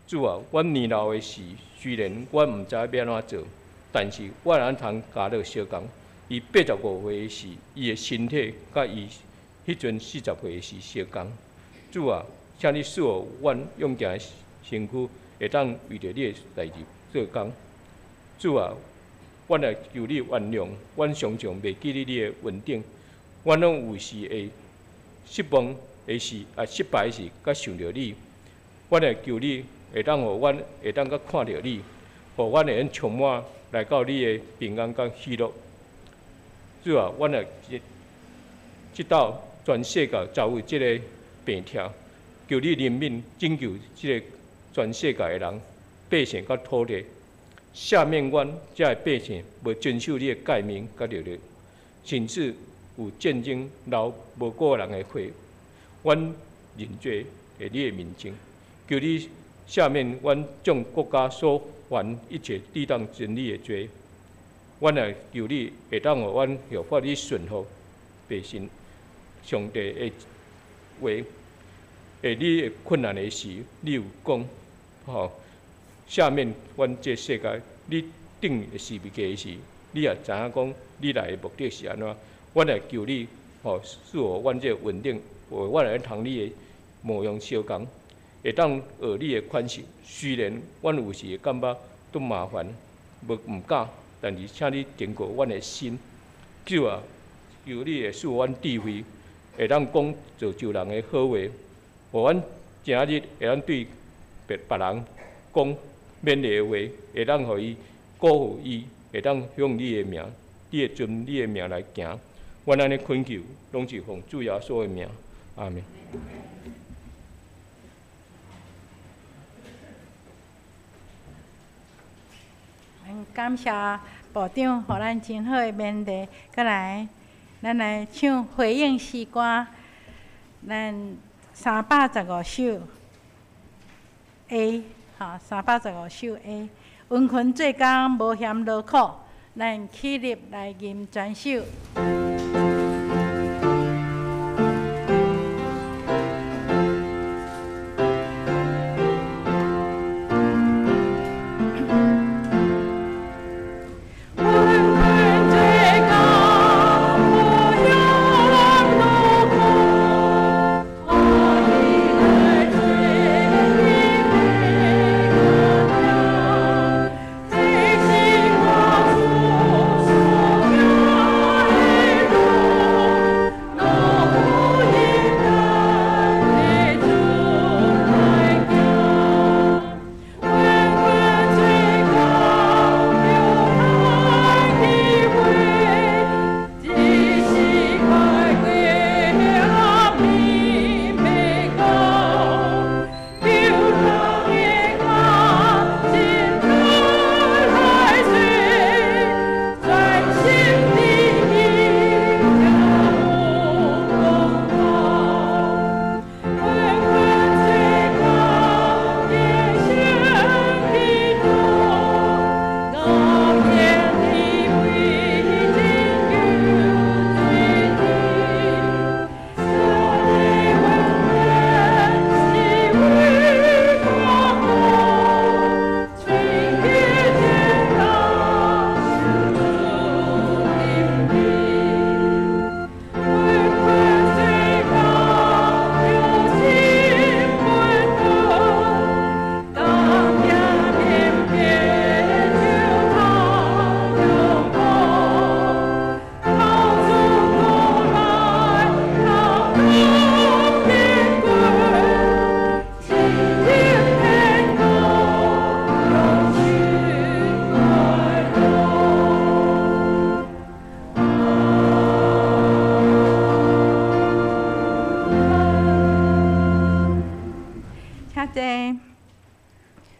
主啊，阮年老的時，雖然阮毋知欲按怎做，但是我會通佮迦勒相仝。伊85歲時，伊的身體佮伊彼陣40歲時相仝。主啊，請你賜予阮勇健的身軀，會當為著你的代誌做工。主啊，阮來求你原諒，阮常常袂記得你的恩典，阮攏有時會失望的時，啊失敗的時，閣想著你。阮來求你會當予阮會當閣看著你，予阮會用充滿來到你的平安佮喜樂。主啊，阮來這道全世界遭遇這个病痛，求你憐憫拯救這个全世界的人，百姓佮土地。赦免阮遮的百姓無遵守你的誡命佮律例，甚至有戰爭流無辜人的血，阮認罪佇你的面前，求你赦免阮眾國家所犯一切抵擋真理的罪。阮來求你會當予阮有法你順服百姓上帝的話，會你會困難的時，你有講吼，赦免阮這世界，你釘十字架時，你也知影講你來的目的是按怎。阮來求你，吼，賜予阮這個穩定，予阮會通你的模樣相仝，會當學你的款式。雖然阮有時會感覺足麻煩，無毋敢，但是請你堅固阮的心。主啊，求你會賜予阮智慧，會當講造就人的好話，予阮今日會當對別人講勉勵的話，會當予伊鼓舞伊，會當向你的名，你會遵你的名來行。阮按呢懇求，攏是奉主耶穌的名，阿門。咱感謝部長，予咱真好的勉勵。閣來，咱來唱回應詩歌，咱315首 A，吼，315首 A。殷勤做工，無嫌勞苦，咱起立來吟全首。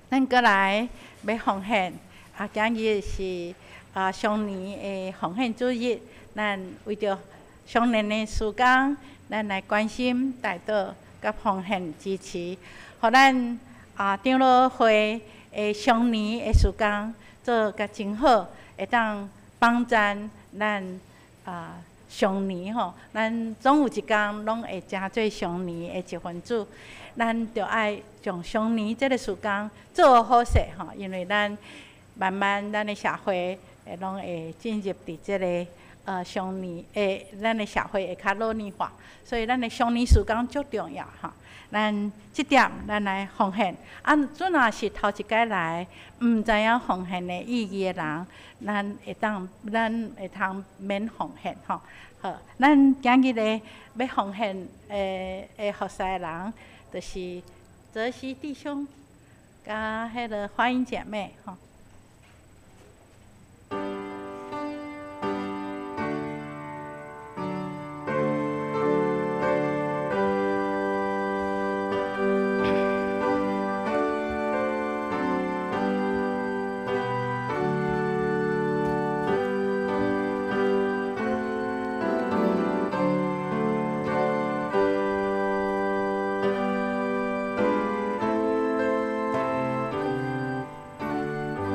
咱閣來欲奉獻，啊，今日是啊雙年的奉獻主日，咱為著雙年的事工，咱來關心、代禱、佮奉獻支持，予咱啊長老會的雙年的事工做甲真好，會當幫贊咱啊雙年吼，咱總有一工攏會成做雙年的一份子。咱著愛將雙年這个事工做好勢吼，因為咱慢慢咱的社會會攏會進入佇這个雙年，咱的社會會較老年化，所以咱的雙年事工足重要吼。咱這點咱來奉獻，啊，陣若是頭一擺來，毋知影奉獻的意義的人，咱會通免奉獻吼。好，咱今日咧欲奉獻的服侍的人，就是澤西弟兄，佮彼个歡迎姐妹吼。阮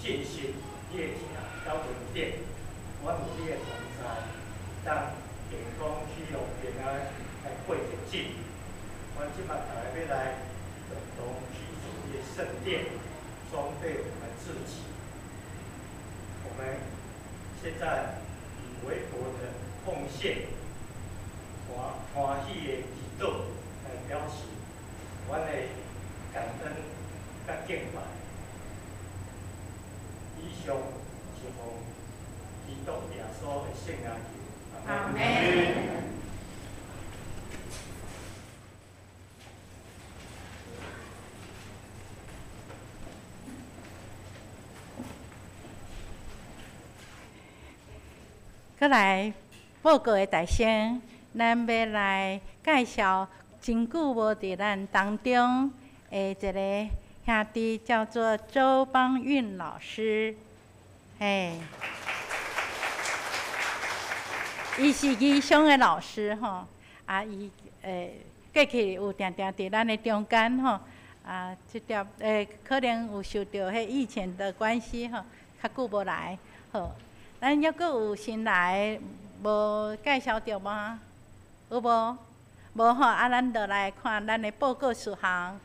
信心、你的疼佮恩典，阮有你的同在，当健康、喜乐、平安来过日子。阮这摆逐家欲来共同起造你的圣殿，装备我们自己。我们现在以微薄的奉献、欢欢喜的祈祷来表示阮的感恩佮敬拜。以上是奉基督耶稣的圣名求，阿們。閣來報告的大先，咱欲來介紹真久無佇咱當中的一个兄弟，叫做周邦運老師。嘿，伊是義商的老師吼，啊，伊過去有定定佇咱的中間吼，啊，這點可能有受著彼疫情的關係吼，較久無來，好。咱猶閣有新來無介紹著嗎？有無？無吼，啊，咱就來看咱的報告事項，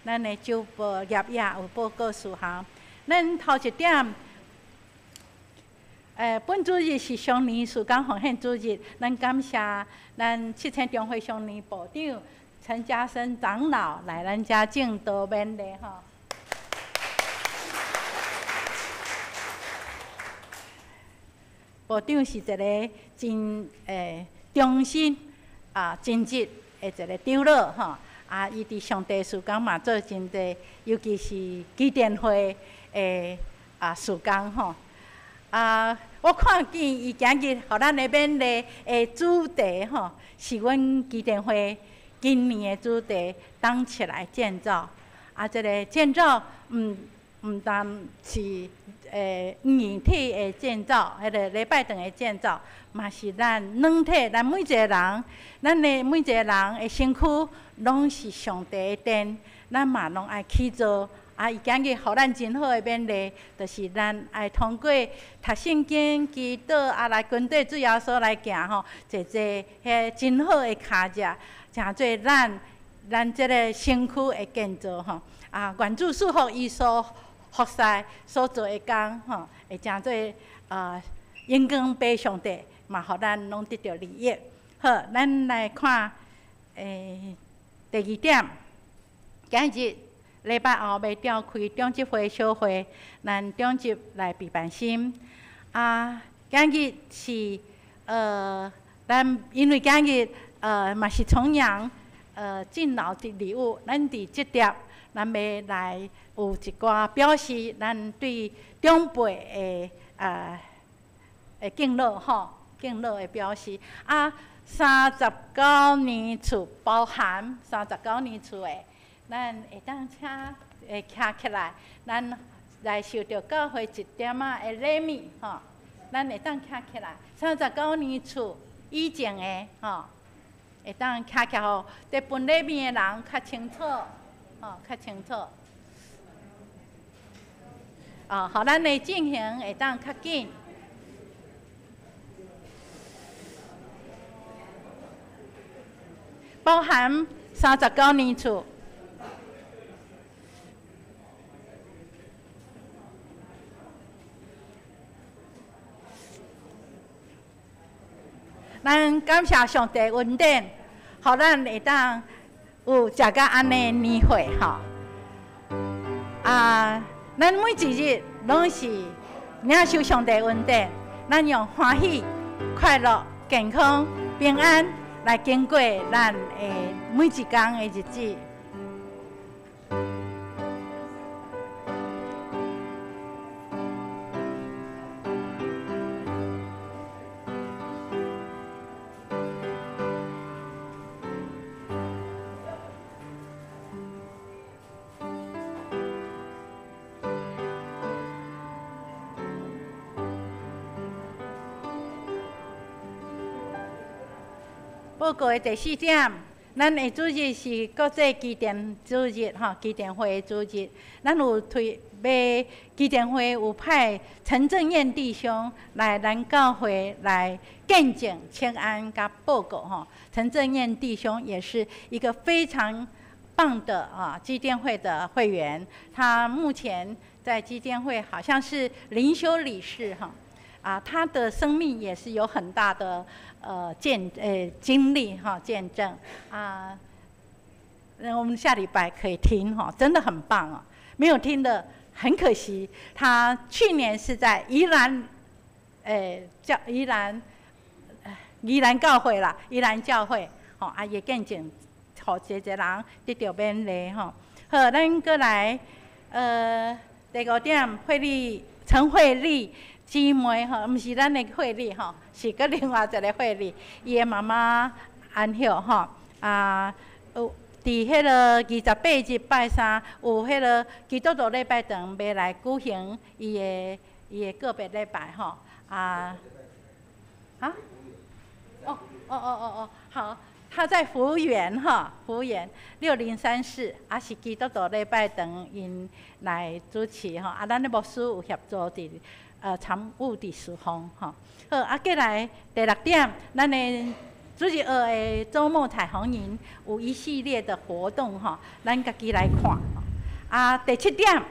咱的周報頁頁有報告事項。咱頭一點，本主日是雙年事工奉獻主日，咱感謝咱七星中會雙年部長陳家生長老來咱遮證道勉勵吼。部長是一个真忠心啊、真實的一个長老吼，啊，伊佇上帝事工嘛做真濟，尤其是基甸會的啊事工吼。啊，我看見伊今日予咱的勉勵的主題吼，是阮基甸會今年的主題，當起來建造。啊，這个建造，毋但是硬體的建造，彼个禮拜堂的建造，嘛是咱軟體，咱每一個人，咱的每一個人的身軀，攏是上帝的殿，咱嘛攏愛起造。啊，伊今日予咱真好的勉勵，就是咱愛通過讀聖經、祈禱，啊，來跟綴主耶穌來行吼，坐坐彼真好的跤跡，成做咱這个身軀的建造吼。啊，願主賜福伊所服侍所做的工吼，會成做榮光歸上帝，嘛，予咱攏得著利益。好，咱來看第二點，今日禮拜後欲召開長執會小會，咱長執來備辦心。啊，今日是咱因為今日嘛是重陽敬老的禮物，咱佇這碟，咱欲來有一寡表示咱對長輩的敬老吼，敬老的表示。啊，39年厝包含39年厝的，咱會當請會徛起來，咱來受著教會一點仔的禮物吼，咱會當徛起來。39年厝以前的吼，會當徛起來，予佇分禮物的人較清楚，吼，較清楚。哦，予咱的進行會當較緊。包含39年厝。咱感謝上帝恩典，予咱會當有食甲按呢年會吼。啊，咱每一日攏是領受上帝恩典，咱用歡喜、快樂、健康、平安來經過咱的每一工的日子。報告的第四點，咱的主日是國際基甸主日吼，基甸會的主日，咱有推欲基甸會有派陳正彥弟兄來咱教會來見證、請安佮報告吼。陳正彥弟兄也是一個非常棒的啊基甸會的會員，他目前在基甸會好像是靈修理事哈。啊，他的生命也是有很大的經歷哈見證啊。那我們下禮拜可以聽哈，真的很棒哦。沒有聽的很可惜。他去年是在宜蘭，教宜蘭，宜蘭教會啦，宜蘭教會，吼啊，也見證，予濟濟人得著勉勵吼。好，咱閣來，第五點，惠麗陳惠麗姊妹吼，毋是咱的惠麗吼，是閣另外一個惠麗，伊的媽媽安息吼，啊，有佇彼个28日拜三有彼个基督徒禮拜堂欲來舉行伊的告別禮拜吼，啊，啊？哦哦哦哦哦，好，他在福園哈，福園603室，啊是基督徒禮拜堂𪜶來主持吼，啊，咱的牧師有協助佇參與佇侍奉吼。好，啊，過來第六點，咱的主日學的週末彩虹營有一系列的活動吼，咱家己來看。啊，第七點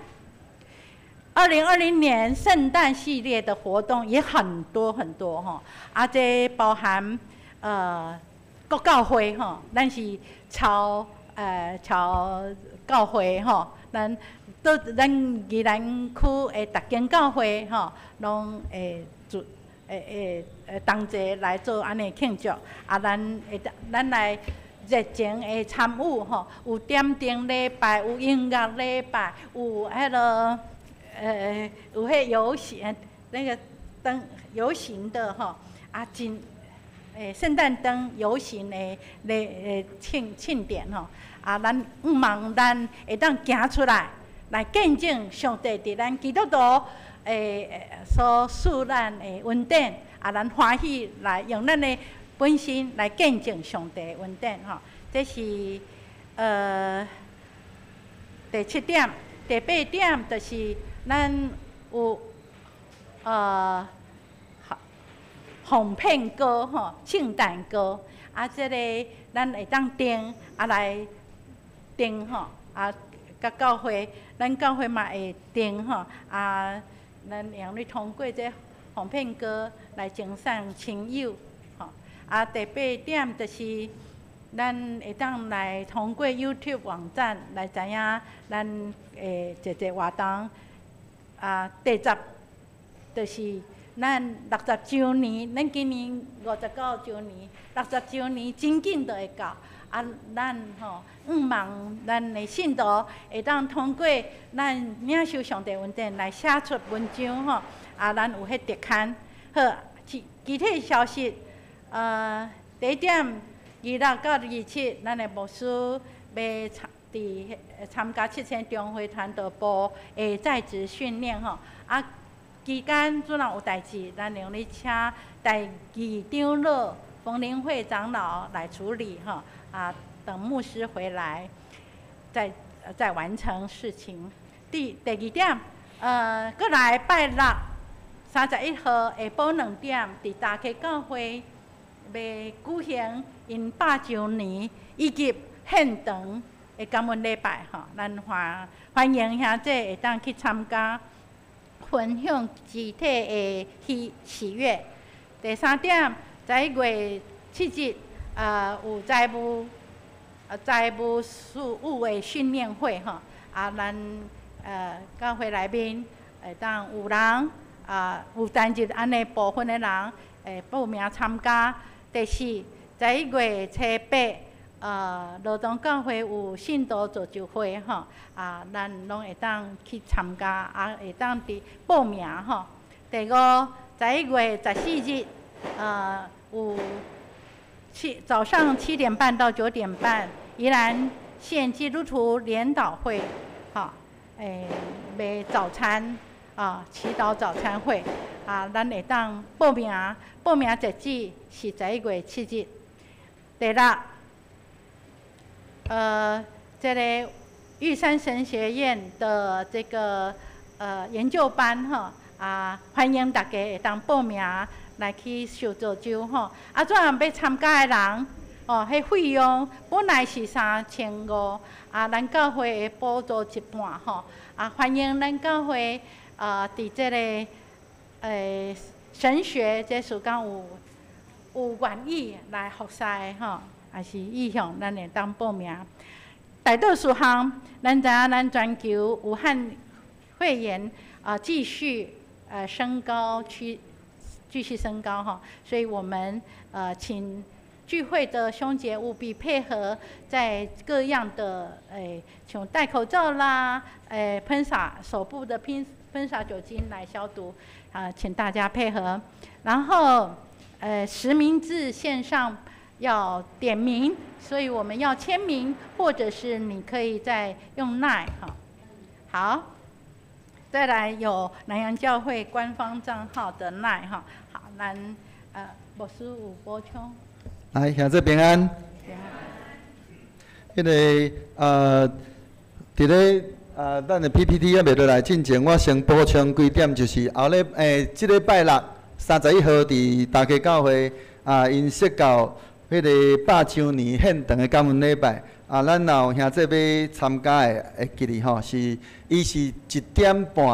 ，2020年聖誕系列的活動也很多很多吼，啊，這包含各教會吼，咱是抄教會吼，咱都咱宜蘭區的逐間教會吼，攏會做會同齊來做按呢慶祝，啊，咱會咱來熱情的參與吼，有點燈禮拜，有音樂禮拜，有彼个有彼遊行那個燈遊行的吼，啊真聖誕燈遊行的禮慶典吼，啊，咱向望咱會當行出來，來見證上帝佇咱基督徒所賜咱的恩典，啊，咱歡喜來用咱的本身來見證上帝的恩典吼。這是第七點，第八點就是咱有奉獻歌吼，聖誕歌，啊，這個咱會當訂啊來訂吼，啊，佮教會，咱教會嘛會訂吼，啊，咱用咧通過這奉獻歌來贈送親友，吼。啊，第八點就是咱會當來通過 YouTube 網站來知影咱的濟濟活動。啊，第十就是咱六十週年，咱今年59週年，六十週年真緊就會到。啊，咱吼向望咱的信徒會當通過咱領受上帝恩典來寫出文章吼。啊，咱有彼特刊。好，其他消息，第一點，26到27，咱的牧師欲參佇參加七星中會傳道部的在職訓練吼。啊，期間主若有代誌，咱用咧請代議長老馮靈慧長老來處理吼。啊，等牧師回來，再完成事情。第二點，閣來拜六31號下晡2點，佇大溪教會欲舉行𪜶100週年以及獻堂的感恩禮拜吼，咱歡迎兄弟會當去參加，分享肢體的喜悅。第三點，11月7日，有財務事務的訓練會吼，啊，咱教會內面會當有人啊，有擔任按呢部分的人會報名參加。第四，11月初八，羅東教會有信徒造就會吼，啊，咱攏會當去參加，啊，會當佇報名吼。第五，11月14日，有早上7點半到9點半，宜蘭縣基督徒聯禱會，吼，賣早餐，啊，祈禱早餐會，啊，咱會當報名，報名截止是11月7日。第六，這个玉山神學院的這個研究班吼，啊，歡迎大家會當報名來去受造就吼。啊，怎樣欲參加的人，哦，彼費用本來是3500，啊，咱教會會補助一半吼。啊，歡迎咱教會啊，佇這个神學這時間有願意來服侍的吼，也是意向，咱會當報名。代禱事項，咱知影咱全球武漢肺炎啊繼續升高趨繼續升高哈，所以我們請聚會的兄姐務必配合，在各樣的像戴口罩啦，噴灑手部的噴灑酒精來消毒啊，請大家配合。然後實名制線上要點名，所以我們要簽名，或者是你可以再用 LINE 哈。好，再來有南洋教會官方賬號的 LINE 哈。好，咱牧師有補充。來，兄弟平安。彼个佇咧咱的 PPT 猶未落來進前，我先補充幾點，就是後禮這禮拜六31號佇大溪教會啊，𪜶釋教彼个百周年獻堂的感恩禮拜啊，咱若有兄弟欲參加的，會記得吼，是伊是1點半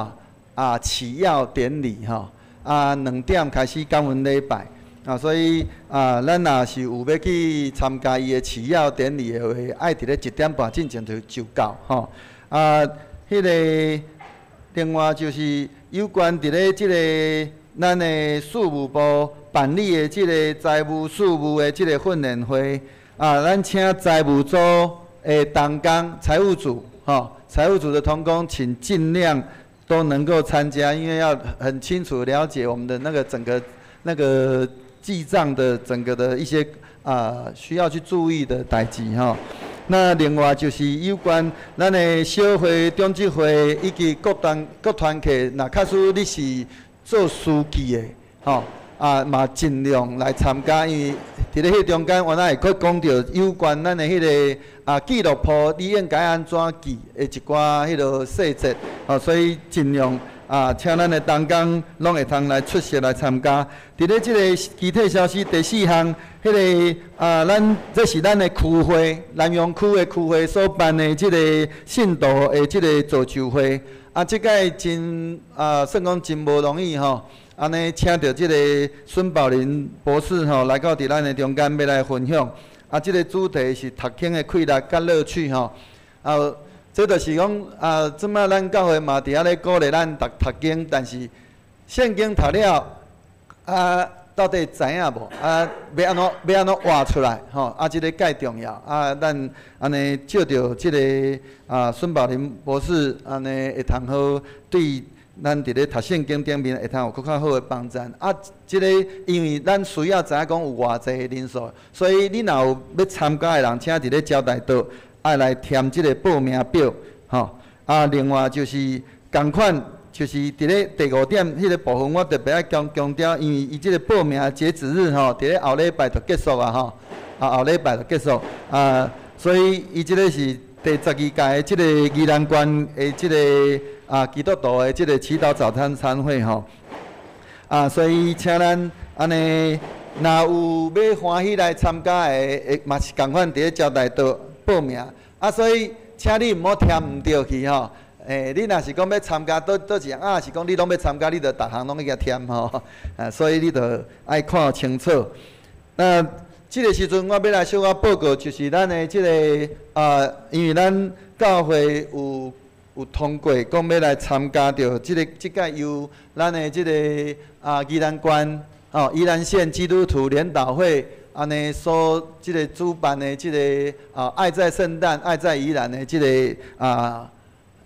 啊啟鑰典禮吼，啊2點開始感恩禮拜。啊，所以啊，咱若是有欲去參加伊的啟鑰典禮的話，愛佇咧1點半進前就到吼。啊，彼个另外就是有關佇咧這个咱的事務部辦理的這個財務事務的這個訓練會，啊，咱請財務組的同工、財務組，吼，財務組的同工，請盡量都能夠參加，因為要很清楚了解我們的那個整個那個記賬的整個的一些啊需要去注意的代誌吼。那另外就是有關咱的小會、長執會以及各單各團契，若假使你是做書記的，吼啊嘛盡量來參加，因為佇咧彼中間，原來會閣講著有關咱的彼个啊記錄簿，你應該按怎記的一寡彼个細節，吼，所以盡量啊，請咱的同工攏會通來出席來參加。佇咧這个其他消息第四項，彼个啊，咱這是咱的區會，南陽區的區會所辦的這個信徒的這个造就會。啊，這擺真啊，算講真無容易吼。按呢，請著這个孫寶林博士吼來到佇咱的中間，欲來分享。啊，這个主題是讀經的快樂佮樂趣吼。啊，這就是講啊，這擺咱教會嘛佇遐咧鼓勵咱讀讀經，但是聖經讀了啊，到底知影無？啊，欲按怎欲按怎活出來？吼，啊，這个蓋重要。啊，咱按呢借著這个啊孫寶林博士按呢會通好對咱佇咧讀聖經頂面會通有閣較好的幫贊。啊，這个因為咱需要知影講有偌濟人數，所以你若有欲參加的人，請佇咧招待桌愛來填這个報名表，吼。啊，另外就是仝款，就是佇咧第五點彼个部分，我特別愛強強調，因為伊這个報名截止日吼，佇咧後禮拜就結束啊吼，啊後禮拜就結束啊，所以伊這个是第12屆的這个宜蘭縣的這个啊基督徒的這个祈禱早餐餐會吼，啊，所以請咱按呢，若有欲歡喜來參加的，會嘛是仝款佇咧招待桌報名，啊，所以請你毋好填毋著去吼。欸，你若是講欲參加佗佗一項，啊，是講你攏欲參加，你就逐項攏去共填吼，啊，所以你就愛看清楚。那這个時陣，我欲來小可報告，就是咱的這个啊，因為咱教會有通過，講欲來參加著這个這擺由咱的這个啊宜蘭縣吼宜蘭縣基督徒聯禱會按呢所這个主辦的這个啊愛在聖誕愛在宜蘭的這个啊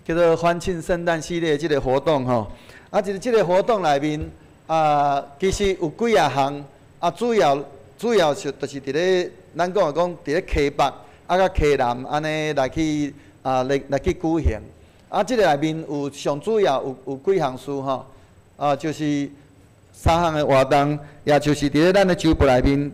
叫做歡慶聖誕系列這个活動吼。啊，這个這个活動內面啊，其實有幾仔項啊，主要主要是就是佇咧咱講的講佇咧溪北啊佮溪南按呢來去啊來來去舉行。啊，這个內面有上主要有有幾項事吼，啊，就是三項的活動，也就是佇咧咱的周報內面，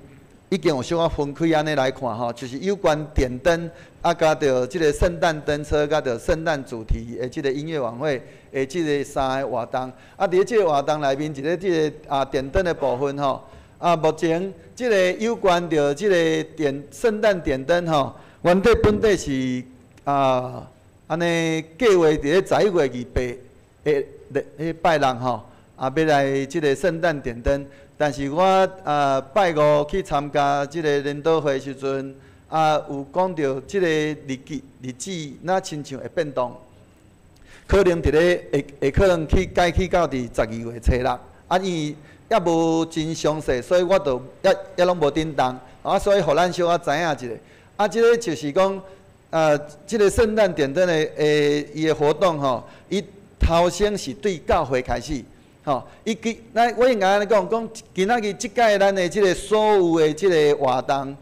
已經有小可分開按呢來看吼，就是有關點燈啊，佮著這个聖誕燈車，佮著聖誕主題的這个音樂晚會的這个三个活動。啊，佇咧這个活動內面，一个這个點燈的部分吼，啊，目前這个有關著這个點聖誕點燈吼，原底本底是按呢計畫佇咧11月28的彼拜六吼，欲來這个聖誕點燈。但是我拜五去參加這个研討會時陣，有講著這个日期日子，若親像會變動，可能佇咧會會可能去改去到佇12月初六，啊，因為猶無真詳細，所以我就猶猶攏無振動，啊，所以予咱小可知影一下。啊，這个就是講，這个聖誕點燈的伊的活動吼，伊頭先是對教會開始。吼，伊其咱我應該按呢講，講今仔日這屆咱的這个所有的這个活動，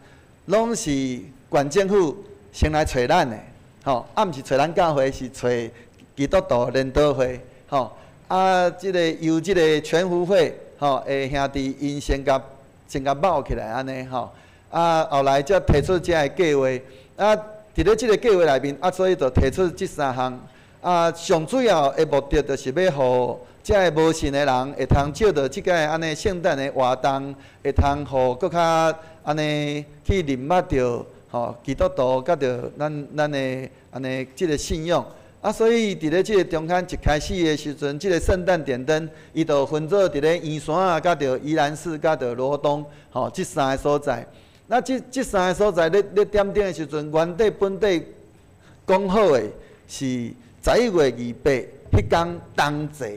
攏是縣政府先來揣咱的，吼，啊，毋是揣咱教會，是揣基督徒聯禱會，吼，啊，這个由這个全福會，吼，的兄弟𪜶先共冒起來按呢，吼，啊，後來才提出這个計劃，啊，佇咧這个計劃內面，啊，所以就提出這三項，啊，上主要的目的就是欲予遮个無信的人會通藉著這个按呢聖誕的活動，會通予閣較按呢去認捌著吼基督徒，佮著咱的按呢這个信仰。啊，所以佇咧這个中間一開始的時陣，這个聖誕點燈，伊就分做佇咧圓山啊，佮著宜蘭市，佮著羅東，吼，這三个所在。那這三个所在咧點燈的時陣，原底本底講好的是11月28彼工同齊。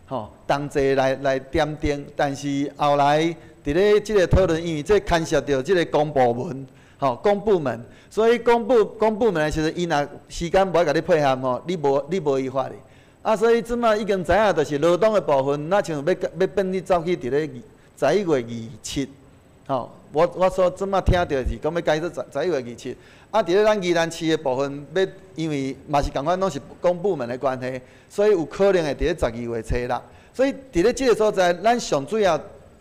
吼，同齊來點燈，但是後來佇咧這个討論，因為這牽涉著這个公部門，吼，公部門，所以公部門的時陣，伊若時間無愛共你配合吼，你無依法的。啊，所以這馬已經知影，就是羅東的部分，若像欲變去走去佇咧11月27，吼，我所這馬聽著是講欲改做十一月二七。啊，佇咧咱宜蘭市的部分，欲因為嘛是仝款，攏是公部門的關係，所以有可能會佇咧十二月初六。所以佇咧這个所在，咱上主要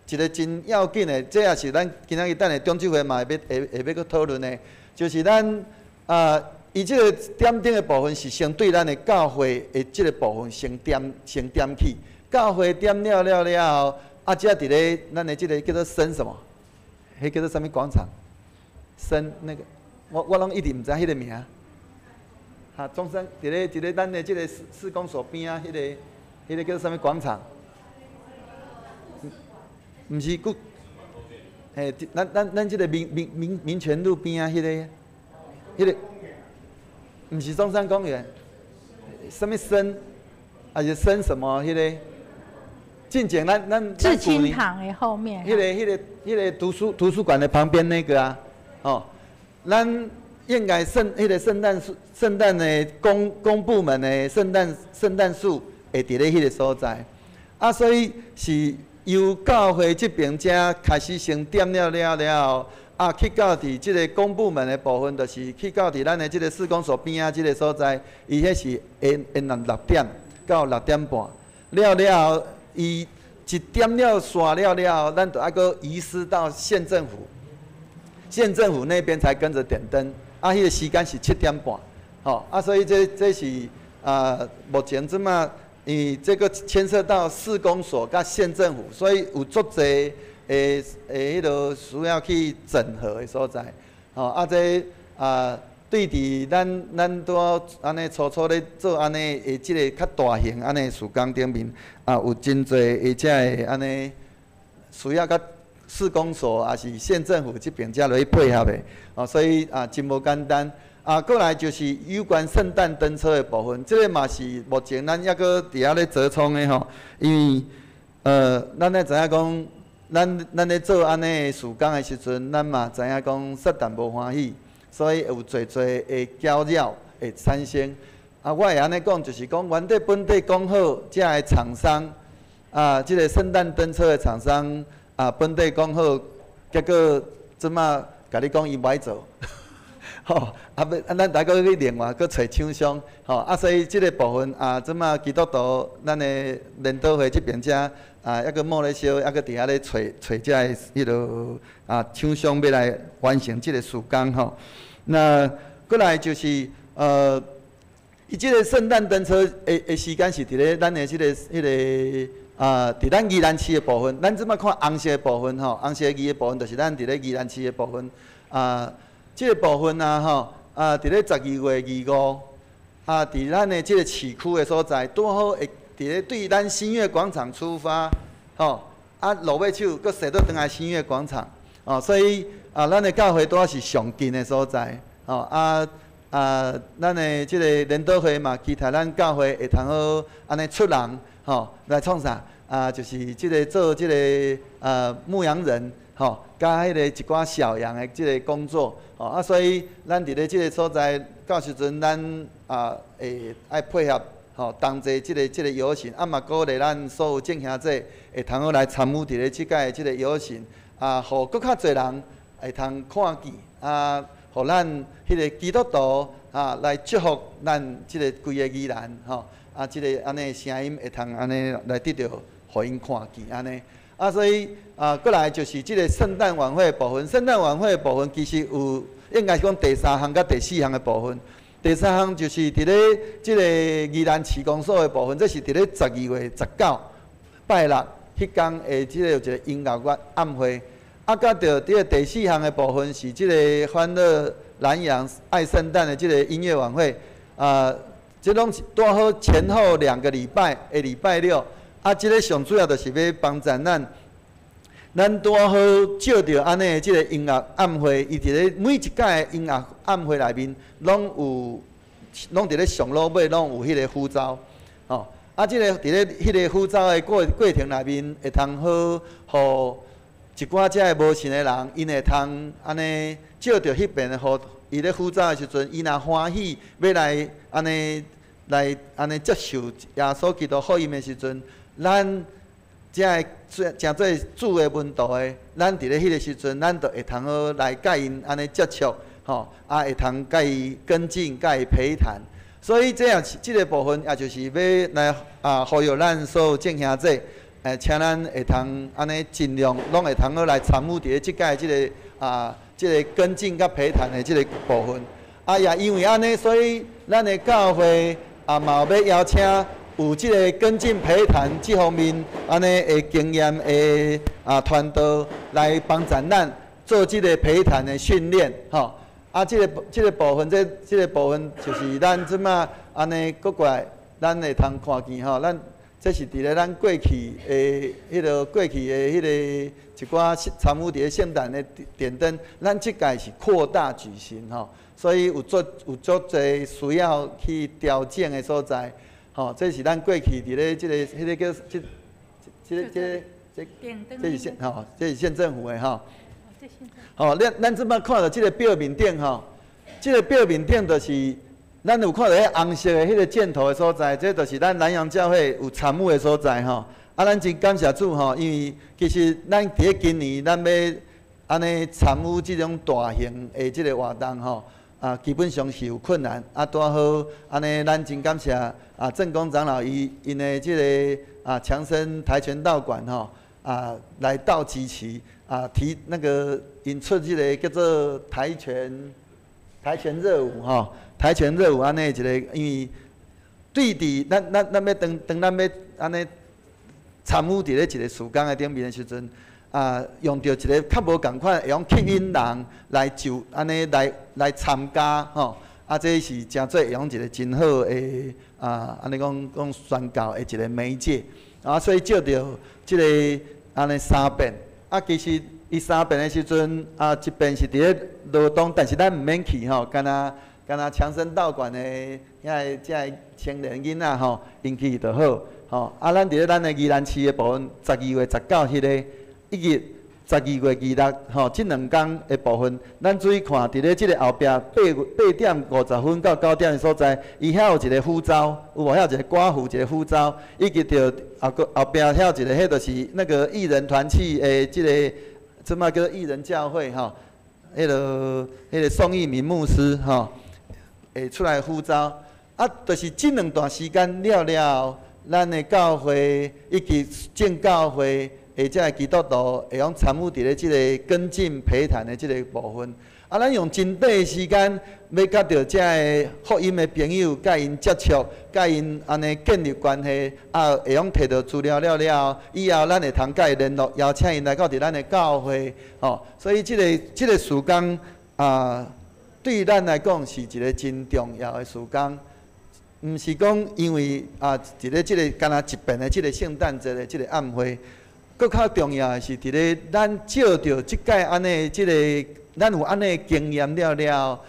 一个真要緊的，這也是咱今仔日等下中執會嘛會欲會會欲閣討論的，就是咱啊，伊這个點燈的部分是先對咱的教會的這个部分先點起，教會點了了了後，啊，才佇咧咱的這个叫做森什麼？彼叫做啥物廣場？森那個。我攏一直毋知彼个名。哈，中山佇咧咱的這个市公所邊仔，彼个叫做啥物廣場？毋是，閣，嘿，咱這个民權路邊仔彼个，毋是中山公園，啥物森？還是森什麼？彼个？進前咱志清堂的後面。彼个圖書館的旁邊那個啊，哦。咱應該彼个聖誕樹、聖誕的公部門的聖誕樹會佇咧彼个所在，啊，所以是由教會這邊才開始先點了了了後，啊，去到佇這个公部門的部分，就是去到佇咱的這个市公所邊仔這个所在，伊彼是下暗6點到6點半，了了後，伊一點了煞了了後，咱就愛閣移師到縣政府。縣政府那邊才跟著點燈，啊，彼个時間是7點半，吼，啊，所以這是啊，目前這馬，因為這个牽涉到市公所佮縣政府，所以有足濟的彼落需要去整合的所在，吼，啊，這啊，對佇咱拄仔按呢初初咧做按呢的這个較大型按呢事工頂面，啊，有真濟的遮个按呢需要佮市公所抑是縣政府這邊才落去配合的，哦，所以啊，真無簡單。啊，過來就是有關聖誕燈車的部分，這个嘛是目前咱猶閣佇遐咧磋商的吼，因為咱愛知影講，咱咧做按呢的事工的時陣，咱嘛知影講撒旦無歡喜，所以有濟濟的攪擾會產生。啊，我會按呢講，就是講原底本底講好，遮个廠商啊，這个聖誕燈車的廠商啊，本底講好，結果這馬共你講伊無愛做。吼，啊欲啊，咱逐閣去另外閣揣廠商，吼，啊，所以這个部分啊，這馬基督徒咱的聯禱會這邊遮啊，猶閣冒咧燒，猶閣佇遐咧揣揣這个彼落啊廠商欲來完成這个事工吼。那過來就是伊這个聖誕燈車的時間是佇咧咱的這个彼个啊，佇咱宜蘭市的部分，咱這馬看紅色的部分吼，紅色字的部分就是咱佇咧宜蘭市的部分啊。這个部分啊，吼啊，佇咧12月25，啊，佇咱的這个市區的所在，拄好會佇咧對咱新月廣場出發，吼啊，落尾手閣踅倒轉來新月廣場，哦，所以啊，咱的教會拄好是上近的所在，吼啊啊，咱的這个聯禱會嘛，期待咱教會會通好按呢出人，吼來創啥？啊，就是這个做這个牧羊人，吼，佮彼个一寡小羊的這个工作，吼啊，所以咱佇咧這个所在，到時陣咱啊會愛配合吼同齊這个遊行，啊嘛鼓勵咱所有眾兄弟會通好來參與佇咧這擺這个遊行，啊，予閣較濟人會通看見，啊，予咱彼个基督徒啊來祝福咱這个規个宜蘭，吼，啊，這个按呢聲音會通按呢來得著，予𪜶看見按呢。啊，所以啊，過來就是這个聖誕晚會的部分。聖誕晚會的部分其實有，應該是講第三項佮第四項的部分。第三項就是佇咧這个宜蘭市公所的部分，這是佇咧12月19拜六彼工的這个有一個音樂晚暗會。啊，佮著佇個第四項的部分是這個歡樂南洋愛聖誕的這个音樂晚會。啊，這攏是拄好前後兩個禮拜的禮拜六。啊，這个上主要就是欲幫助咱。咱拄好借著按呢，這个音樂暗會，伊佇咧每一屆的音樂暗會內面，攏有，攏佇咧上落尾，攏有彼个呼召，吼。啊，這个佇咧彼个呼召的過程內面，會通好，予一寡遮个無信的人，𪜶會通按呢借著彼邊的呼，伊咧呼召的時陣，伊若歡喜欲來按呢來按呢接受耶穌基督福音的時陣，咱遮个做誠做主的門徒的，咱佇咧彼个時陣，咱就會通好來佮𪜶按呢接觸，吼，啊會通佮伊跟進，佮伊陪談。所以這也是這个部分，也就是欲來啊呼籲咱所有眾兄弟，請咱會通按呢盡量攏會通好來參與佇咧這擺這个啊這个跟進佮陪談的這个部分。啊，也因為按呢，所以咱的教會也嘛有欲邀請有這个跟進陪談這方面按呢的經驗的啊團隊來幫助咱做這个陪談的訓練，吼。啊，這个部分，這個部分就是咱這馬按呢閣過來，咱會通看見吼，咱這是佇咧咱過去的彼个過去的彼個一寡參與佇咧聖誕的點燈，咱這擺是擴大舉行吼，所以有足濟需要去調整的所在。吼，這是咱過去佇咧這个彼个叫這這這這這是縣吼，這是縣政府的吼。吼，咱這馬看著這个表面頂吼，這个表面頂就是咱有看著彼紅色的彼个箭頭的所在，這就是咱南洋教會有參與的所在吼。啊，咱真感謝主吼，因為其實咱佇咧今年咱欲按呢參與這種大型的這个活動吼，啊，基本上是有困難。啊，拄好按呢，咱真感謝啊，鄭公長老伊𪜶的這个啊強生跆拳道館吼啊來到支持啊提那個𪜶出這个叫做跆拳熱舞吼，跆拳熱舞按呢一个，因為對佇咱欲當當咱欲按呢參與佇咧一個事工的頂面的時陣，啊，用著一个較無仝款，會用吸引人來就按呢來參加吼，啊，這是誠做會用一個真好的啊，按呢講講宣教的一個媒介，啊，所以借著這个按呢三遍，啊，其實伊三遍的時陣，啊，一遍是佇咧羅東，但是咱毋免去吼，敢若強生道館的遐个遮个青年囡仔吼，𪜶去就好，吼，啊，咱佇咧咱的宜蘭市的部分，12月19彼个。以及12月26，吼，這兩工的部分，咱注意看，佇咧這個後壁8點50分到9點的所在，伊遐有一個呼召，有無？遐有一個寡婦一個呼召，以及著後壁遐有一個，彼就是那個義人團契的這個，這馬叫做義人教會吼，彼个宋义明牧师吼，会出来呼召。啊，就是這兩段時間了了後，咱的教會以及眾教會的這个基督徒會用參與佇咧這个跟進陪談的這个部分。啊，咱用真短的時間，欲佮著這个福音的朋友，佮𪜶接觸，佮𪜶按呢建立關係，啊，會用提著資料了了後，以後咱會通佮伊聯絡，邀請𪜶來到佇咱的教會，吼。所以這个事工啊，對咱來講是一個真重要的事工。毋是講因為啊，佇咧這個干焦一遍的這个聖誕節的這个暗會，閣較重要的是佇咧咱借著這擺按呢這个，咱有按呢經驗了了後，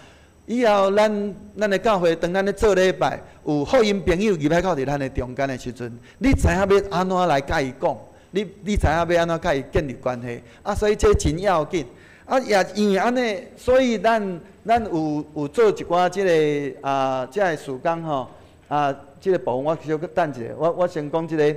以後咱的教會當咱咧做禮拜，有福音朋友入來到佇咱的中間的時陣，你知影欲按怎來佮伊講？你知影欲按怎佮伊建立關係？啊，所以這真要緊。啊，也因為按呢，所以咱有做一寡這个啊，這个事工吼。啊，這个部分我小可等一下，我先講這个，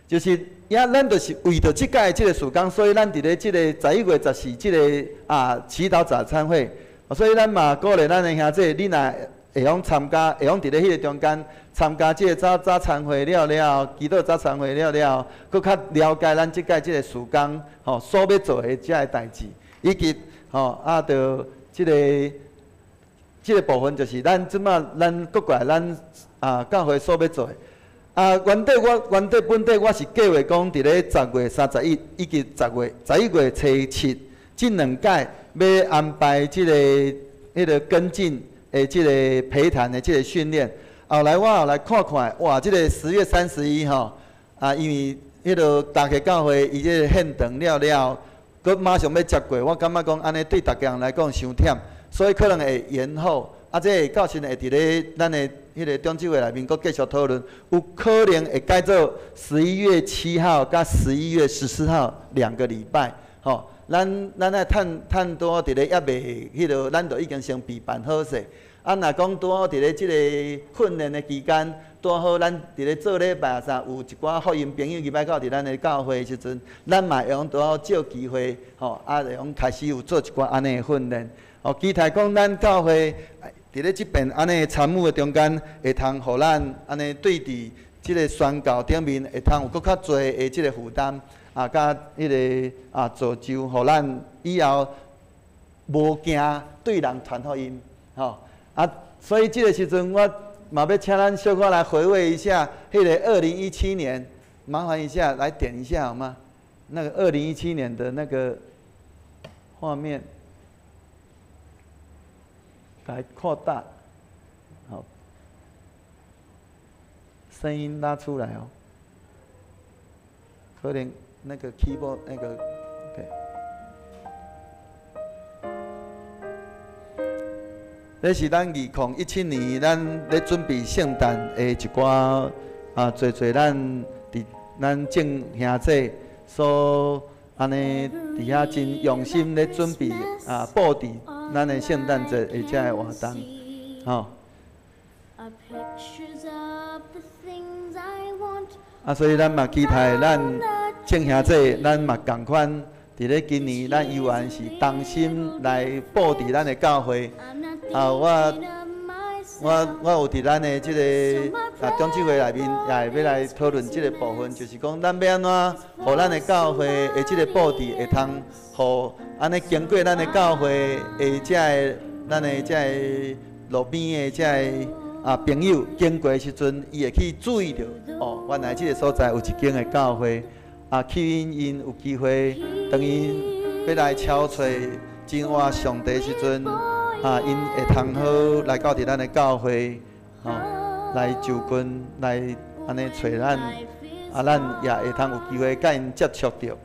就是也咱就是為著這擺這个事工，所以咱佇咧這个11月14這个啊祈禱早餐會，所以咱嘛鼓勵咱的兄弟，你若會用參加，會用佇咧彼个中間參加這个早餐會了了後，祈禱早餐會了了後，閣較了解咱這擺這个事工吼所欲做的這个代誌，以及吼啊，著這个。這个部分就是咱這馬咱國外咱啊教會所欲做的。啊，原底本底我是計劃講，佇咧10月31以及11月初七這兩擺欲安排這个彼个跟進的這个陪談的這个訓練。後來我後來看看，哇，這个10月31吼，啊，因為彼个大家教會伊這个獻堂了了，閣馬上欲接過，我感覺講按呢對逐家人來講傷忝。所以可能會延後，啊，這會到時會佇咧咱的彼个長執會內面閣繼續討論，有可能會改做11月7號佮11月14號兩個禮拜，吼，咱愛趁趁拄好佇咧猶未彼个，咱就已經先備辦好勢。啊，若講拄好佇咧這个訓練的期間，拄好咱佇咧做禮拜啥，有一寡福音朋友入來到佇咱的教會的時陣，咱嘛會用拄好借機會，吼，啊，會用開始有做一寡按呢的訓練。哦，期待講咱教會佇咧這遍按呢參與的中間，會通予咱按呢對佇這个宣教頂面，會通有閣較濟的這个負擔，啊，佮彼个啊造就，予咱以後無驚對人傳福音，吼啊，所以這个時陣我嘛欲請咱小可來回味一下，彼个二零一七年，麻煩一下來點一下好嗎？那個二零一七年的那個畫面。來擴大，好，聲音拉出來哦。可能那個 keyboard 那個，OK。這是咱2017年咱咧準備聖誕的一寡啊，濟濟咱佇咱眾兄弟所按呢佇遐真用心咧準備啊佈置。咱的聖誕節的這个活動，吼。啊，所以咱嘛期待咱眾兄弟，咱嘛仝款，佇咧今年，咱猶原是同心來佈置咱的教會。啊，我有佇咱的這个啊長執會內面，也會欲來討論這个部分，就是講咱欲按怎，予咱的教會的這个佈置會通，予按呢經過咱的教會的這个咱的這个路邊的這个啊朋友經過的時陣，伊會去注意著，哦，原來這个所在有一間的教會，啊，吸引𪜶有機會，當𪜶欲來敲揣真活上帝的時陣，啊，𪜶會通好來到佇咱的教會，吼，來就近來按呢揣咱，啊，咱也會通有機會佮𪜶接觸著。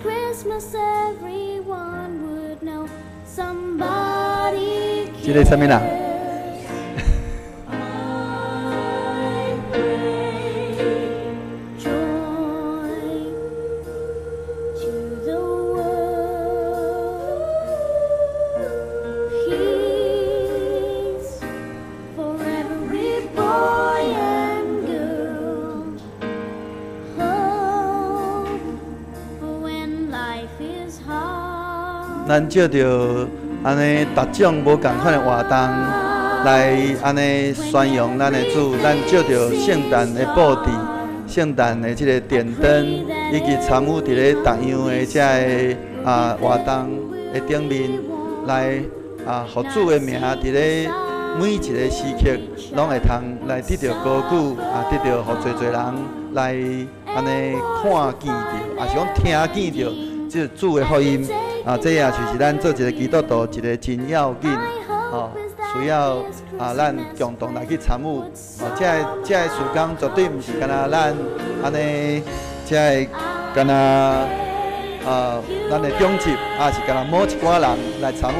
Christmas, everyone would know somebody 這个啥物人？ Cares. I pray joy to the world, peace for every boy and girl, hope for when life is hard. 咱藉著按呢逐種無仝款的活動來按呢宣揚咱的主，咱藉著聖誕的布置、聖誕的這个電燈，以及參與佇咧逐樣的這个活動的頂面，來予主的名佇咧每一个時刻，攏會通來得著高舉，得著予濟濟人來按呢看見著，抑是講聽見著這个主的福音。這也就是咱做一个基督徒一个真要緊，需要咱共同來去參與。這个事工絕對毋是干焦咱按呢，這个干焦咱的長執，是干焦某一寡人來參與，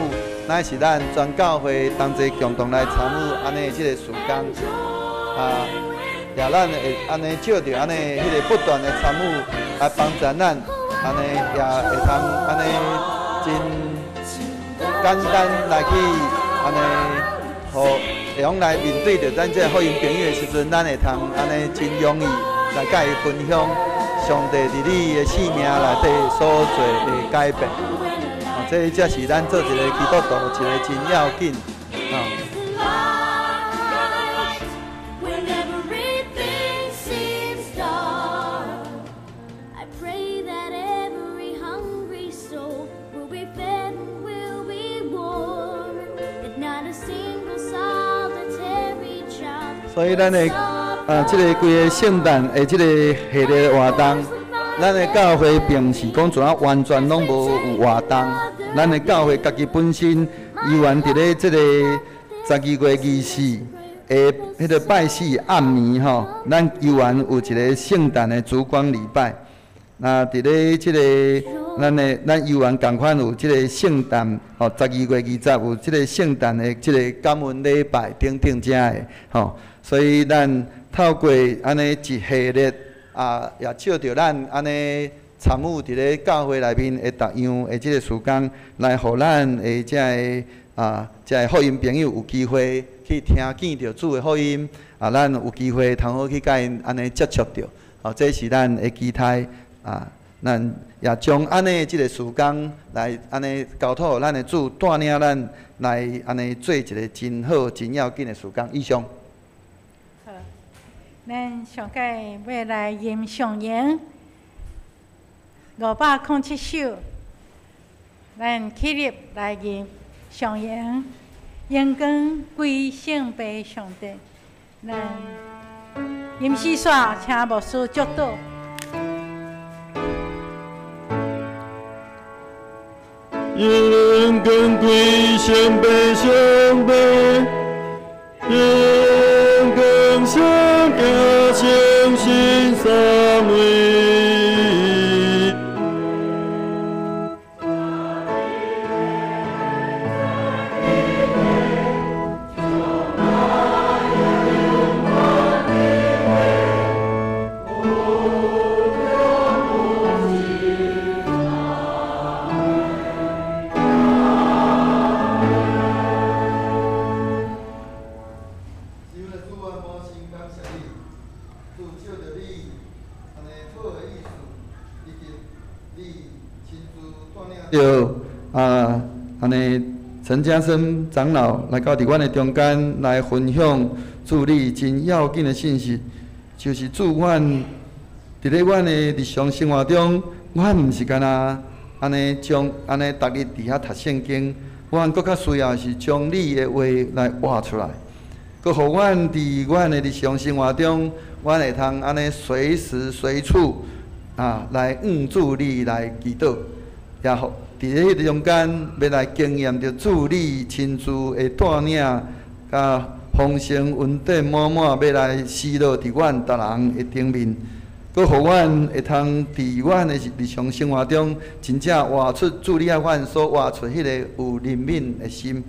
乃是咱全教會同齊共同來參與按呢這个事工。也咱會按呢藉著按呢彼个不斷的參與來幫助咱，按呢也會通按呢真簡單來去按呢，予會用來面對著咱這个福音朋友的時陣，咱會通按呢真容易來佮伊分享上帝佇你的生命內底所做的改變。這才是咱做一个基督徒一個真要緊。 When everything seems dark, I pray that every hungry soul will be fed and will be warm, that not a single solitary child 所以咱的這个規个聖誕的這个系列活動，咱的教會並毋是講怎啊完全攏無有活動，咱的教會家己本身猶原佇咧這个12月24的彼个拜四暗暝吼，咱猶原有一个聖誕的燭光禮拜。那佇咧這個咱的咱猶原仝款有這個聖誕吼，12月20有這個聖誕的這个感恩禮拜等等遮的吼，所以咱透過按呢一系列也藉著咱按呢參與佇咧教會內面的逐樣的這个時間，來予咱的這个這个福音朋友有機會去聽見著主的福音，咱有機會通好去佮𪜶按呢接觸著，這是咱的期待。咱也將按呢這个時間來按呢交託予咱的主帶領咱來按呢做一个真好、真要緊的事工。以上。好，咱上蓋欲來吟頌詠507首，咱起立來吟頌詠，榮光歸聖父上帝。咱吟詩煞，請牧師祝禱。榮光歸聖父上帝，榮光聖子聖神三位。對，按呢，陳家森長老來到佇阮的中間來分享主你真要緊的信息，就是主阮佇咧阮的日常生活中，阮毋是干焦按呢將按呢逐日佇遐讀聖經，阮閣較需要是將你的話來活出來，閣予阮佇阮的日常生活中，阮會通按呢隨時隨處來向主你來祈禱，也予佇咧彼个中間，欲來經驗著主你親自的帶領，佮豐盛恩典滿滿，欲來施落佇阮逐人的頂面。閣予阮會通佇阮的日常生活中，真正活出主你愛阮所活出彼個有憐憫的心，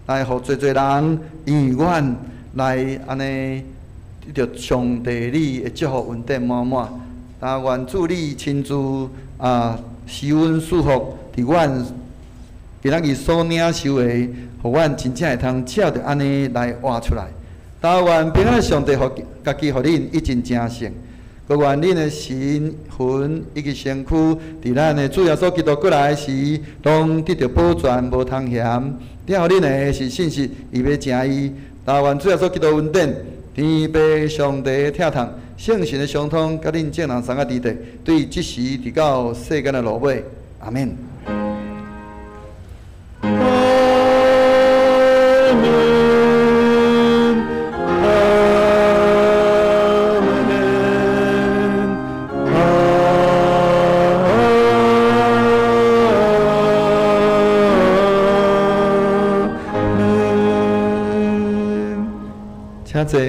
來予濟濟人因為阮來按呢得著上帝你的祝福恩典滿滿。啊，願主你親自啊，施恩賜福佇阮今仔日所領受的，予阮真正會通照著按呢來活出來。但願平安的上帝予家己予恁一盡成聖，閣願恁的心魂以及身軀，佇咱的主耶穌基督閣來時，攏得著保全無通嫌。疼予恁的是信實，伊欲成伊。但願主耶穌基督恩典，天父上帝的疼痛，聖神的相通，佮恁眾人三個佇佇，對這時直到世間的落尾。阿們。阿們，阿們，阿們。請坐。